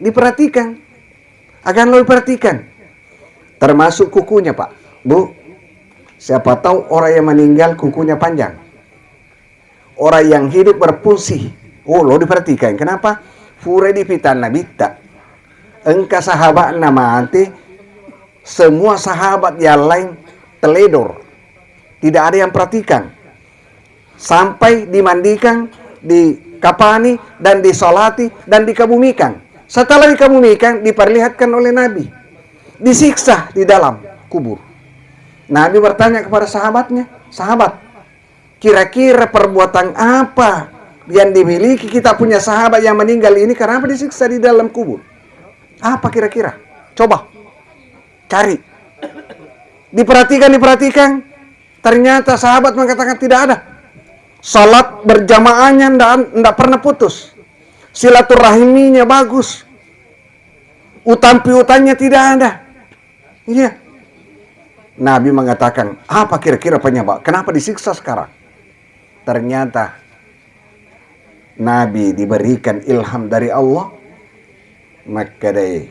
Diperhatikan. Akan lo diperhatikan. Termasuk kukunya, Pak. Bu, siapa tahu orang yang meninggal kukunya panjang. Orang yang hidup berfungsi. Oh, lo diperhatikan. Kenapa? Fura dipitanna bitta. Engka sahabatna mate, semua sahabat yang lain teledor. Tidak ada yang perhatikan. Sampai dimandikan, dikapani, dan disolati, dan dikebumikan. Setelah dikebumikan, diperlihatkan oleh Nabi. Disiksa di dalam kubur. Nabi bertanya kepada sahabatnya, "Sahabat, kira-kira perbuatan apa yang dimiliki kita punya sahabat yang meninggal ini, kenapa disiksa di dalam kubur? Apa kira-kira? Coba cari." Diperhatikan, diperhatikan. Ternyata sahabat mengatakan tidak ada. Salat berjamaahnya ndak, ndak pernah putus. Silaturahiminya bagus. Utang piutangnya tidak ada. Iya. Nabi mengatakan, "Apa kira-kira penyebab? Kenapa disiksa sekarang?" Ternyata Nabi diberikan ilham dari Allah. Makkedai,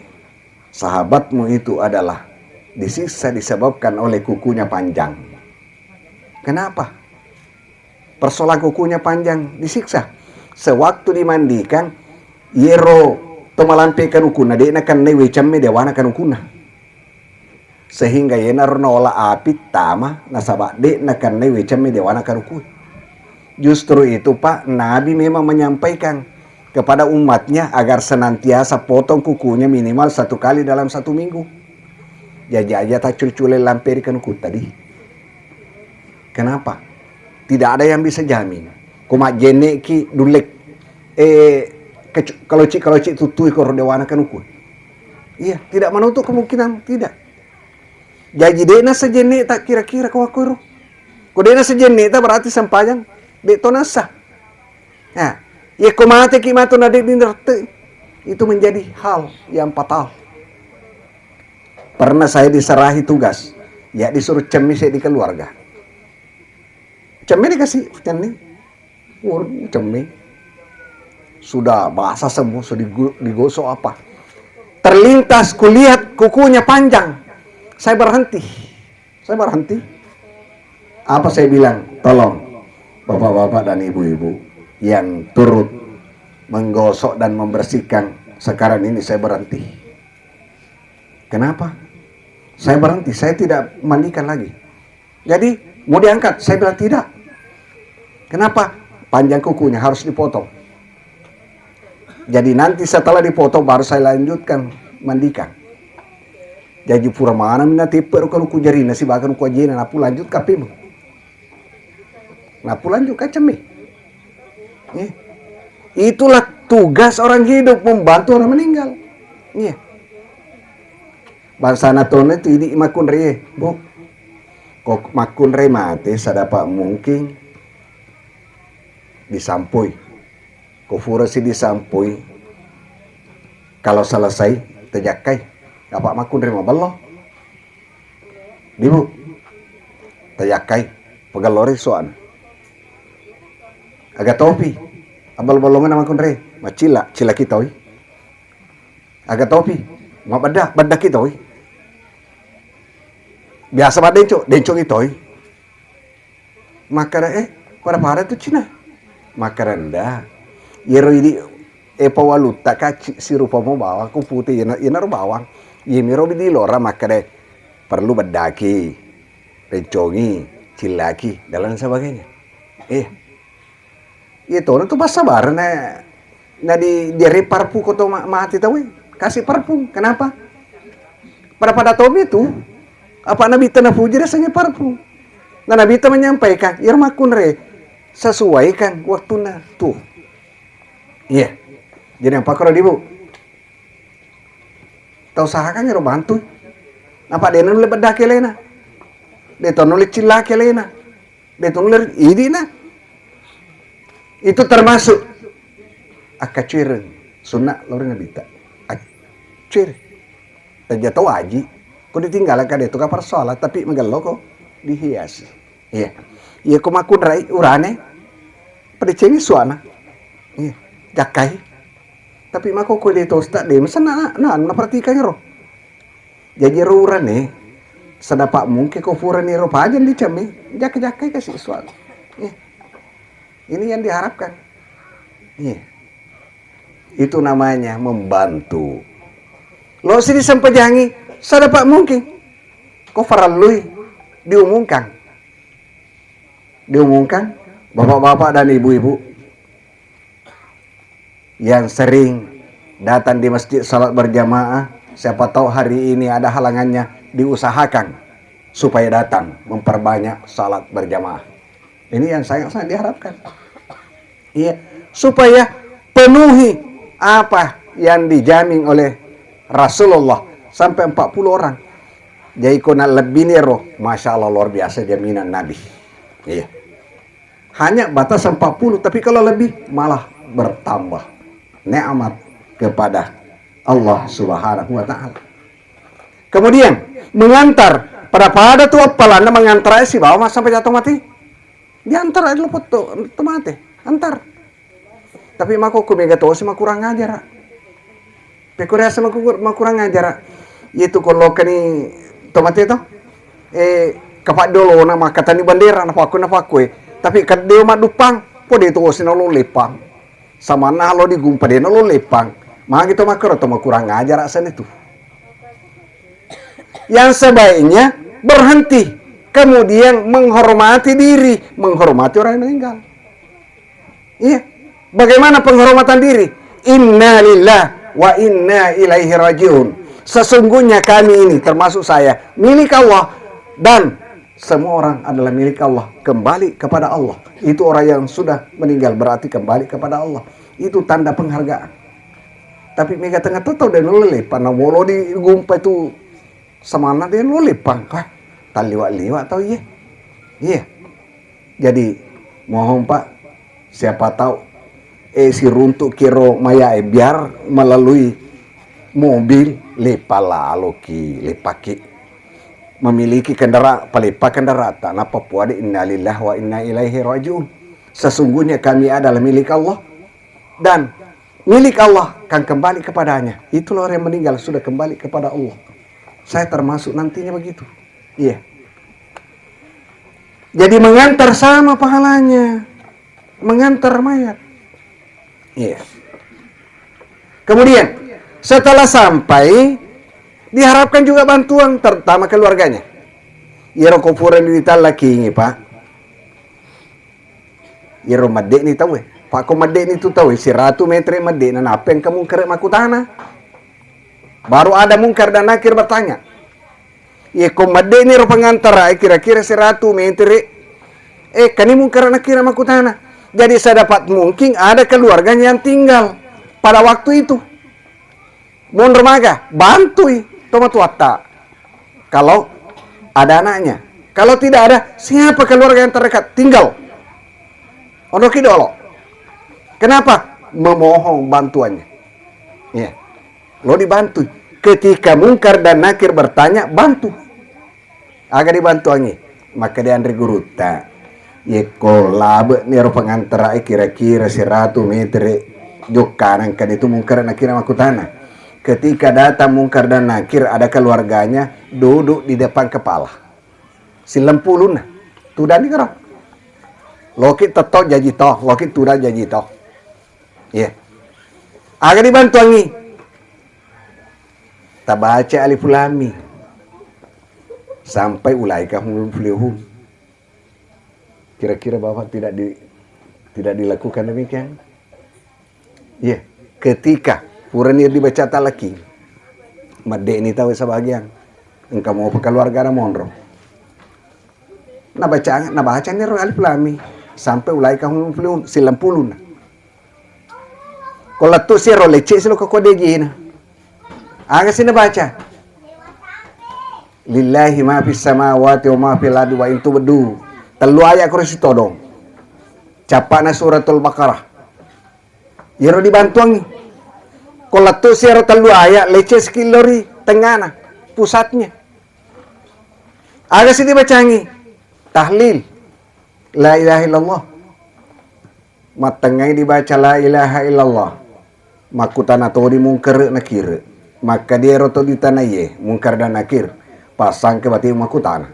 "Sahabatmu itu adalah disiksa disebabkan oleh kukunya panjang." Kenapa? Persoalan kukunya panjang, disiksa. Sewaktu dimandikan, iyero to malampekang ukunna, de nakennai weceng me dewana kan ukunna. Sehingga yenaro naola api tama, nasaba de nakennai weceng me dewana kan ukui. Justru itu, Pak, Nabi memang menyampaikan kepada umatnya agar senantiasa potong kukunya minimal satu kali dalam satu minggu. Jaji aja taccule-cule lamperi kanuku tadi. Kenapa? Tidak ada yang bisa jamin. Ko majjenneki dullek, eh, kecu-, kaloci-kaloci tutui koro dewana kanuku. Iya, tidak menutup kemungkinan, tidak. Jaji de'na sejenne ta kira-kira ko wakkoro. Ko de'na sejenne ta berarti sempajang de' to nasa. Nah, iya ko mateki matu na de' dinerte, itu menjadi hal yang fatal. Pernah saya diserahi tugas, ya disuruh cemmi seddi keluarga. Cemmi dikasih, cemmi. Waduh, cemmi. Sudah basah semua, sudah digu-, digosok apa. Terlintas kulihat kukunya panjang. Saya berhenti. Saya berhenti. Apa saya bilang? Tolong, bapak-bapak dan ibu-ibu yang turut menggosok dan membersihkan, sekarang ini saya berhenti. Kenapa? Saya berhenti, saya tidak mandikan lagi. Jadi, mau diangkat? Saya bilang tidak. Kenapa? Panjang kukunya harus dipotong. Jadi nanti setelah dipotong baru saya lanjutkan mandikan. Jaji pura maneng mina teppe ro kaluku jarina sibaga ku ajena napu lanjut kapemu. Napu lanjut kacemmi. Iya. Itulah tugas orang hidup, membantu orang meninggal. Iya. Bangsana tona tu idi makkunrai, Bu. Ko makkunrai mate sadapa mungkin disampui. Ko furasi disampui, kalau selesai, tajakkai. Apa makkunrai mabello? Dibu, tajakkai. Pegellori suana. Aga topi. Abel-belongna makkunrai. Macilla, cillaki toi. Aga topi. Mabedda, beddaki toi. Biasa maddenco, dencoki toi. Makkeda, "Eh, pada-pada tu Cina." Makkeda, "Nda. Iyaro idi, eh, pawalutta ka ci-, sirupa mo bawang, ku pute, iyana-, iyanaro bawang." Iyamiro di lora makkeda, "Perlu beddaki, rencongi, cillaki, dan lain sebagainya." Eh, iya tono tu passabareng na, na di, di parfum ko to ma-, mati tau, eh. Kasih parfum. Kenapa? Pada-pada tomi tu, apa Nabitta napuji rasanya parfum. Nah, Nabitta menyampaikan, "Iyaro makkunrai, sesuaikan waktunna tu." Iya. Jadi apa kalau dibu? Tau usahakan ero bantu. Apa dena nulle beddaki alena? De to nulle cillaki alena? De to nulle idina? Itu termasuk akkacuireng sunna lori Nabitta. Accuireng. Tenja to waji. Ko ditinggalkan itu ka persoalan, tapi magello ko dihiasi. Iya. Iya ko makkunrai urane, padecengi suana. Iya. Jakkai. Tapi mako ko de tosta de mesen na, na, na perhatikan ro. Jaji ro urane, sadapa mungkin ko furani ro pajang dicammi, jakka-jakkai kasi suana. Iya. Ini yang diharapkan. Iya. Itu namanya membantu. Lo si disempajangi, sadapa mungkin. Ko farallui diumumkan. Diumumkan, bapak-bapak dan ibu-ibu yang sering datang di masjid salat berjamaah, siapa tahu hari ini ada halangannya, diusahakan supaya datang memperbanyak salat berjamaah. Ini yang sangat-sangat diharapkan. Iya, supaya penuhi apa yang dijamin oleh Rasulullah sampai empat puluh orang. Jadi ko na lebbi niro, Masya Allah, luar biasa jaminan Nabi. Iya. Hanya batas empat puluh, tapi kalau lebih malah bertambah nikmat kepada Allah Subhanahu wa Ta'ala. Kemudian mengantar, pada-pada tu appalanna mengantar sibawa ma sampai jatuh mati. Diantar aja lo foto, to mate, antar. Tapi mako ko mega tosi makurang ajar. Pekko riaseng maku-, makurang ajara. Iyetu ko lokani to mate to. Eh, kapaddolona makkatani bandera napakku napakku, eh. Tapi kedde maddupang, pode to sina lo leppang. Samanna lo digumpa de lo leppang. Magi to makkoro to makurang ajara sene tu. Yang sebaiknya berhenti, kemudian menghormati diri, menghormati orang yang meninggal. Iya. Bagaimana penghormatan diri? Inna lillah wa inna ilaihi rajiun. Sesungguhnya kami ini, termasuk saya, milik Allah, dan semua orang adalah milik Allah, kembali kepada Allah. Itu orang yang sudah meninggal berarti kembali kepada Allah. Itu tanda penghargaan. Tapi mega tengah tau de' nulle lepa, na molo di gumpa itu samanna de' nulle lepa, wah, talliwa-liwa tau iye. Iya. Jadi, mohon, Pak, siapa tahu, eh, siruntuk kiro maya, eh, biar melalui mobil, lepa laloki, lepaki. Memiliki kendaraan, palepa kendaraan, tanah Papua di innalillahi wa inna ilaihi rajiun. Sesungguhnya kami adalah milik Allah dan milik Allah akan kembali kepadanya. Itulah orang yang meninggal sudah kembali kepada Allah. Saya termasuk nantinya begitu. Iya. Jadi mengantar sama pahalanya. Mengantar mayat. Iya. Kemudian setelah sampai diharapkan juga bantuan terutama keluarganya. Iyaro kufuran di tallakingi, Pak. Iyaro medde'ni tauwe. Pak, ko medde'ni tu tauwe, siratu meter medde'na, nappa engka mungkar makkutana. Baru ada mungkar dan nakir bertanya. Iya, ko medde'ni ro pengantara, eh, kira-kira siratu meter, eh, kani mungkar nakir makkutana. Jadi sedapat mungkin ada keluarganya yang tinggal pada waktu itu. Monro maga, bantui tomatuatta. Kalau ada anaknya. Kalau tidak ada, siapa keluarga yang terdekat? Tinggal. Onroki dolo. Kenapa? Memohon bantuannya. Iya. Lo dibantui. Ketika mungkar dan nakir bertanya, bantu. Aga dibantuangi? Makkeda anre gurutta, yekko labe'ni ero pengantarae kira-kira siratu metere jokkanang, kade tu mungkar nakira makkutana. Ketika datang mungkar dan nakir, ada keluarganya duduk di depan kepala. Silempulunna. Tudani karo. Loki tetto jaji to, loki tudang jaji to. Iya. Aga dibantuangi? Tabaca alif lam mim sampai ulaika humul muflihun. Kira-kira Bapak tidak di, tidak dilakukan demikian? Iya, ketika purani dibaca talaki, medde'ni tau sebagian, engka mopa keluarga na monro. Nabaca, nabacani ro alif lam mim sampai ulaika humul muflihun, silempulunna. Ko lettu si ro lecce si lo ko kodejina. Aga si nabaca? Lillahi ma fis samawati wa ma fil ardi wa in tubdu. Tellu ayat koro si todong. Cappana suratul Baqarah. Iyaro dibantuangi. Ko lettu si ro tellu ayat, lecce si kilori tengana, pusatnya. Aga si dibacangi? Tahlil. La ilaha illallah. Mattengngai dibaca la ilaha illallah. Makkutana toni mungkar nakir. Makkadiero to ditanaiye mungkar dan nakir. Pasangke bati makkutana.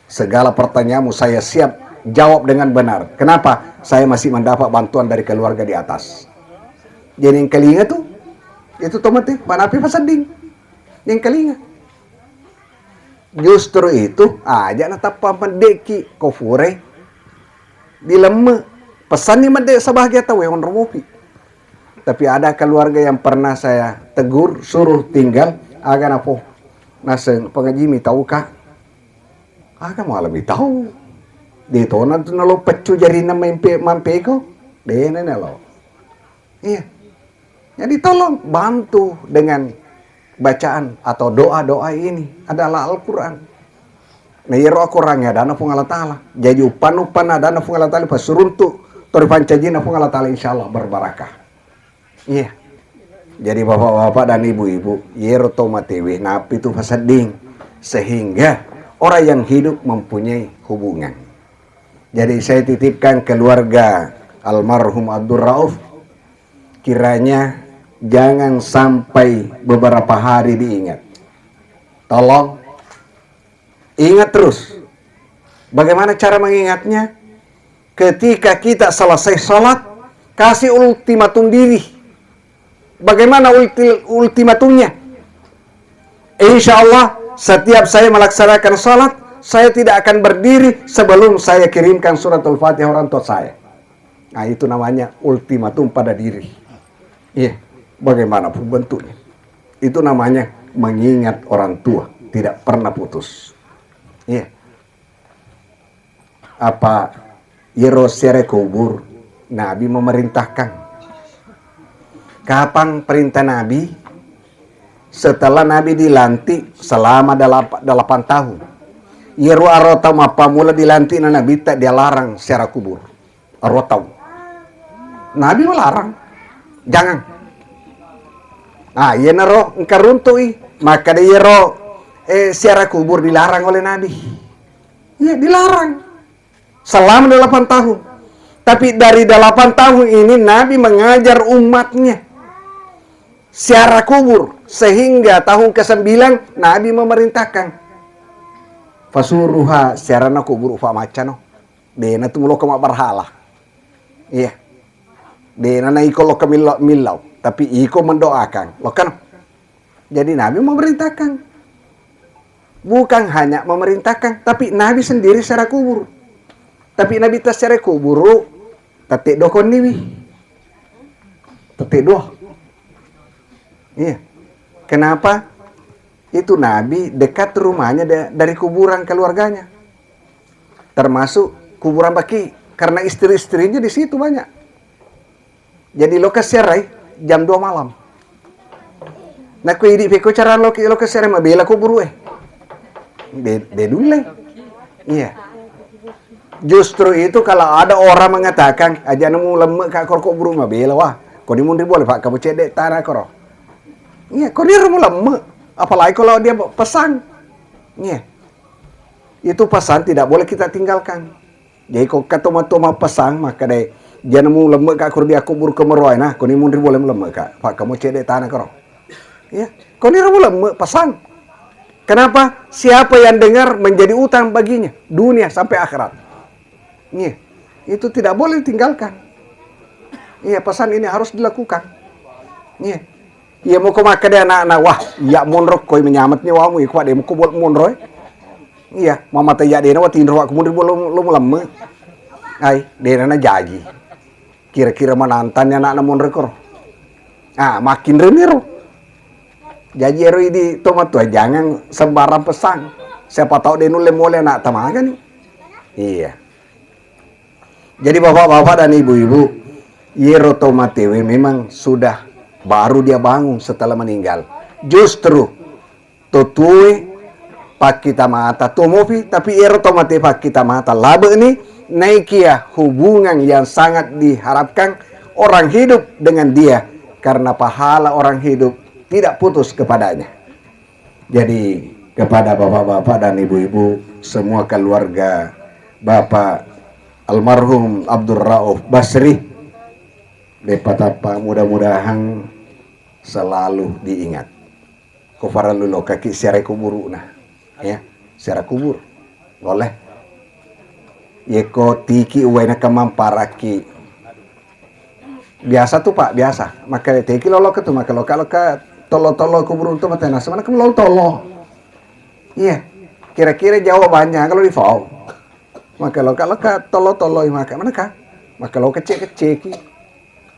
Segala pertanyaanmu saya siap jawab dengan benar. Kenapa? Saya masih mendapat bantuan dari keluarga di atas. Jadi yang kelinga tu, itu tomate, manapi pasedding. Yang kelinga. Justru itu aja natappa meddeki ko furai dilemme. Pesanni medde sebahagia tau yang onro mopi. Tapi ada keluarga yang pernah saya tegur, suruh tinggal, aga napo naseng pengaji mi tau ka. Aga malah mi tau. Di tona tu nalo peccu jarina mampe mampeko. Dene nalo. Iya. Jadi tolong bantu dengan bacaan atau doa-doa ini adalah Al-Quran. Nah, iyaro Al-Quran ya adana Puang Allah Ta'ala. Jadi upan-upan adana Puang Allah Ta'ala, pasuruntu tori pancajina Puang Allah Ta'ala, insya Allah berbarakah. Iya. Jadi bapak-bapak dan ibu-ibu, iyaro to matewe napi tu pasedding sehingga orang yang hidup mempunyai hubungan. Jadi saya titipkan keluarga almarhum Abdul Rauf, kiranya jangan sampai beberapa hari diingat. Tolong ingat terus. Bagaimana cara mengingatnya? Ketika kita selesai sholat, kasih ultimatum diri. Bagaimana ulti- ultimatumnya? Insya Allah, setiap saya melaksanakan sholat, saya tidak akan berdiri sebelum saya kirimkan suratul Fatihah orang tua saya. Nah, itu namanya ultimatum pada diri. Iya, bagaimanapun bentuknya. Itu namanya Mengingat orang tua tidak pernah putus. Iya. Apa iyaro siara kubur, Nabi memerintahkan. Kapang perintah Nabi? Setelah Nabi dilantik selama dalap-, delapan tahun. Iyaro aro tau mappamula dilantik na Nabi tak dialarang siara kubur. Aro tau. Nabi melarang. Jangan. Ah, iyanaro engka runtu'i. Maka de iyaro, eh, siara kubur dilarang oleh Nabi. Iya, dilarang. Selama delapan tahun. Tapi dari delapan tahun ini Nabi mengajar umatnya siara kubur. Sehingga tahun kesembilan Nabi memerintahkan. Fasuruha siarana kubur ufa macano. Dena tu lokka mabbarhala. Iya. Dena na iko lokka millau, millau. Tapi iko mendoakan. Lokkano. Jadi Nabi memerintahkan. Bukan hanya memerintahkan, tapi Nabi sendiri siara kubur. Tapi Nabi ta siara kuburu, tette dua koniwi. Tette dua. Iya. Kenapa? Itu Nabi dekat rumahnya da-, dari kuburan keluarganya. Termasuk kuburan Baki, karena istri-istrinya di situ banyak. Jadi lokka siarai jam dua malam. Nakko idi peko cara lokka, lokka siarai mabela kuburu e. De, de dulle. Iya. Justru itu kalau ada orang mengatakan, "Aja nemu lemme ka koro kuburu mabela, wah. Koni munri boleh, Pak, kamu cedde tanah koro." Iya, koni remu lemme. Apalagi kalau dia pesan. Iya. Itu pesan tidak boleh kita tinggalkan. Jadi ko katoma-toma pesan, maka dai, "Jangan mu lemme ka koro dia kuburu kemeroai, nah, koni munri boleh lemme ka. Pak, kamu cedde tanah koro." Iya, koni remu lemme pesan. Kenapa? Siapa yang dengar menjadi utang baginya, dunia sampai akhirat. Iya, itu tidak boleh ditinggalkan. Iya, pesan ini harus dilakukan. Iya. Iya, moko makkeda anakna, "Wah, iya monro koi menyamet nyawamu, iko de moko bol monro e." Iya, mamata iya dena watinro wa kemunri bol lo, lo lemme. Ai, dena na jaji. Kira-kira manantanni anakna monro koro. Ah, makin reniro. Jaji ero idi tomatua, jangan sembarang pesan. Siapa tahu de nulle mole anak tamagani. Iya. Jadi bapak-bapak dan ibu-ibu, iyero to matewe memang sudah baru dia bangun setelah meninggal. Justru to tue pakkita mata to mopi, tapi iyero to mate pakkita mata labe ni, naikia hubungan yang sangat diharapkan orang hidup dengan dia, karena pahala orang hidup tidak putus kepadanya. Jadi, kepada bapak-bapak dan ibu-ibu, semua keluarga Bapak almarhum Abdul Rauf Basri, de patappa, mudah-mudahan selalu diingat. Ko farellu lokaki siarai kuburuna, ya, siarai kubur. Boleh. Yeko tiki uwaina kemamparakki. Biasa tu, Pak, biasa. Maka teki loloka tu, maka loka-loka tolo-tolo kuburung tu, mata nasi mana kamu tolo. Iya. Kira-kira jawabannya kalau di fau. Maka loka-loka tolo-tolo maka mana kah? Maka lo kecil-kecil ki.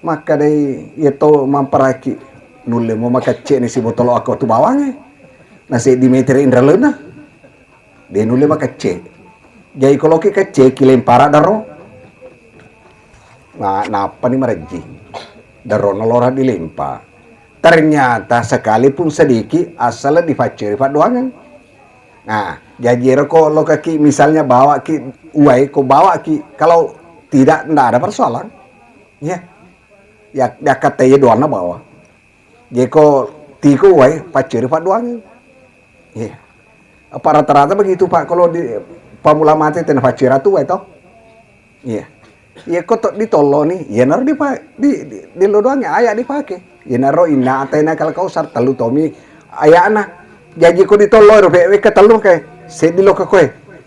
Maka dai iya to mamparaki. Nulle mo makecce ni si botolo ako tu bawange. Nasi di meter indralena. De nulle makecce. Jadi koloki kecce ki lempara daro. Nah, nappani marejjing. Darona lora dilempa. Ternyata sekalipun sedikit, asal difacceri paddoangeng. Nah, jaji ero ko lokaki misalnya bawaki uwai, ko bawaki, kalau tidak, ndak ada persoalan. Ya. Ya, ya kata iya doanna bawa. Jeko tiko wae, pacceri paddoangeng. Iya. Apa rata-rata begitu, Pak, kalau di pamula mate tena paccera tu wae to. Iya. Iya ko to ditollo ni, iyanaro dipa-, di, di, di lo doang aya dipake. Iyanaro inna ataina kal kausar tellu tomi ayana. Jaji ko ditollo ro pe wekka tellu ke seddi lo ke koe.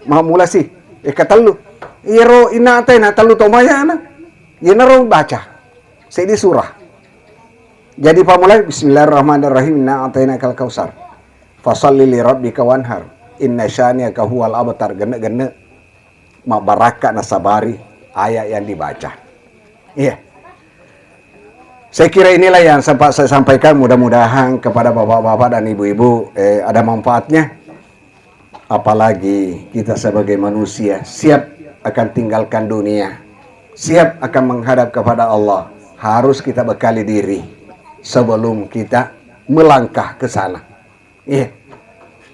Mamula si wekka tellu. Iyaro inna ataina tellu tomi ayana. Iyanaro baca. Seddi surah. Jadi pammulai, "Bismillahirrahmanirrahim, inna a'tainakal kautsar. Fasalli li rabbika wanhar. Inna syani'aka huwal abtar." Genne-genne mabbarakka nasabari ayat yang dibaca. Iya. Saya kira inilah yang sempat saya sampaikan, mudah-mudahan kepada bapak-bapak dan ibu-ibu, eh, ada manfaatnya. Apalagi kita sebagai manusia siap akan tinggalkan dunia, siap akan menghadap kepada Allah, harus kita bekali diri sebelum kita melangkah ke sana. Iya.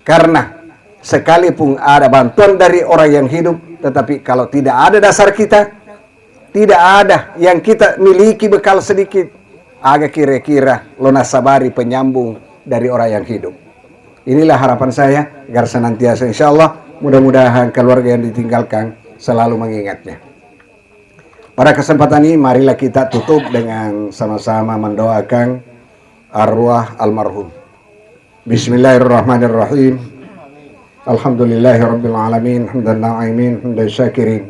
Karena sekalipun ada bantuan dari orang yang hidup, tetapi kalau tidak ada dasar kita, tidak ada yang kita miliki bekal sedikit, aga kira-kira lo nasabari penyambung dari orang yang hidup. Inilah harapan saya agar senantiasa, insya Allah, mudah-mudahan keluarga yang ditinggalkan selalu mengingatnya. Pada kesempatan ini, marilah kita tutup dengan sama-sama mendoakan arwah almarhum. Bismillahirrahmanirrahim. Alhamdulillahirabbil alamin, hamdan na'imin, hamdan syakirin,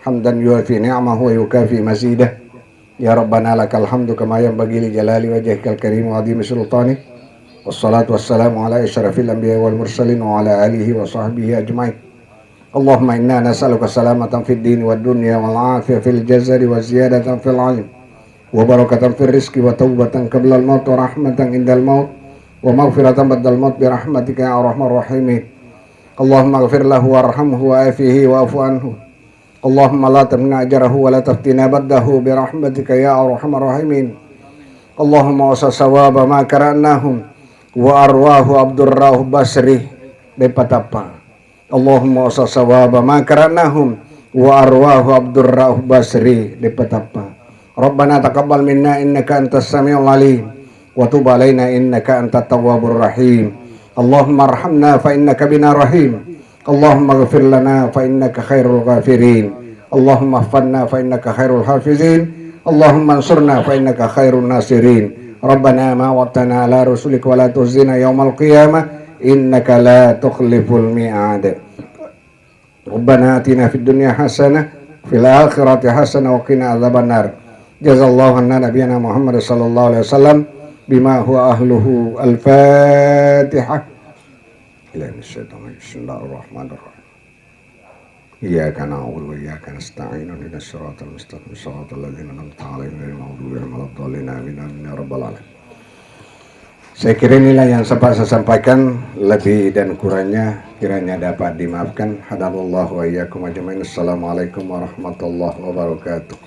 hamdan yuafi ni'amahu wa yukafi mazidah. Ya Rabbana, lakal hamdu kama yanbaghi li jalali wajhikal karim wa azimi sultanik. Wassalatu wassalamu ala asyrafil anbiya wal mursalin wa ala alihi wa sahbihi ajmain. Allahumma inna nas'aluka salamatan fid dini wad dunya wal afiyah fil jasadi wa ziyadatan fil ilm wa barakatan fir rizqi wa taubatan qablal maut wa rahmatan indal maut wa maghfiratan ba'dal maut bi rahmatika ya arhamar rahimin. Allahumma ighfir lahu warhamhu wa afihi wa'fu anhu. Allahumma la tamna ajrahu wa la taftina ba'dahu bi rahmatika ya arhamar rahimin. Allahumma usa sawaba ma qara'nahum wa arwahu Abdurrauf Basri de patappa. Allahumma usa sawaba ma qara'nahum wa arwahu Abdurrauf Basri de patappa. Rabbana taqabbal minna innaka antas samiul alim wa tub alaina innaka antat tawwabur rahim. Allahumma arhamna fa innaka bina rahim. Allahumma ighfir lana fa innaka khairul ghafirin. Allahumma ihfazna fa innaka khairul hafizin. Allahumma ansurna fa innaka khairun nasirin. Rabbana ma wa'adtana ala rusulika wa la tukhzina yaumal qiyamah innaka la tukhliful mi'ad. Rabbana atina fid dunya hasanah, fil akhirati hasanah wa qina adzabannar. Jazallahu anna nabiyyana Muhammad sallallahu alaihi wasallam bima huwa ahluhu. Al-Fatihah. Bismillahirrahmanirrahim. Iyyaka na'budu wa iyyaka nasta'in. Ihdinas siratal mustaqim. Siratal ladzina an'amta 'alaihim ghairil maghdubi 'alaihim waladdallin. Amin. Amin ya rabbal alamin. Saya kira inilah yang sempat saya sampaikan, lebih dan kurangnya kiranya dapat dimaafkan. Hadanallahu wa iyyakum ajmain. Assalamualaikum warahmatullahi wabarakatuh.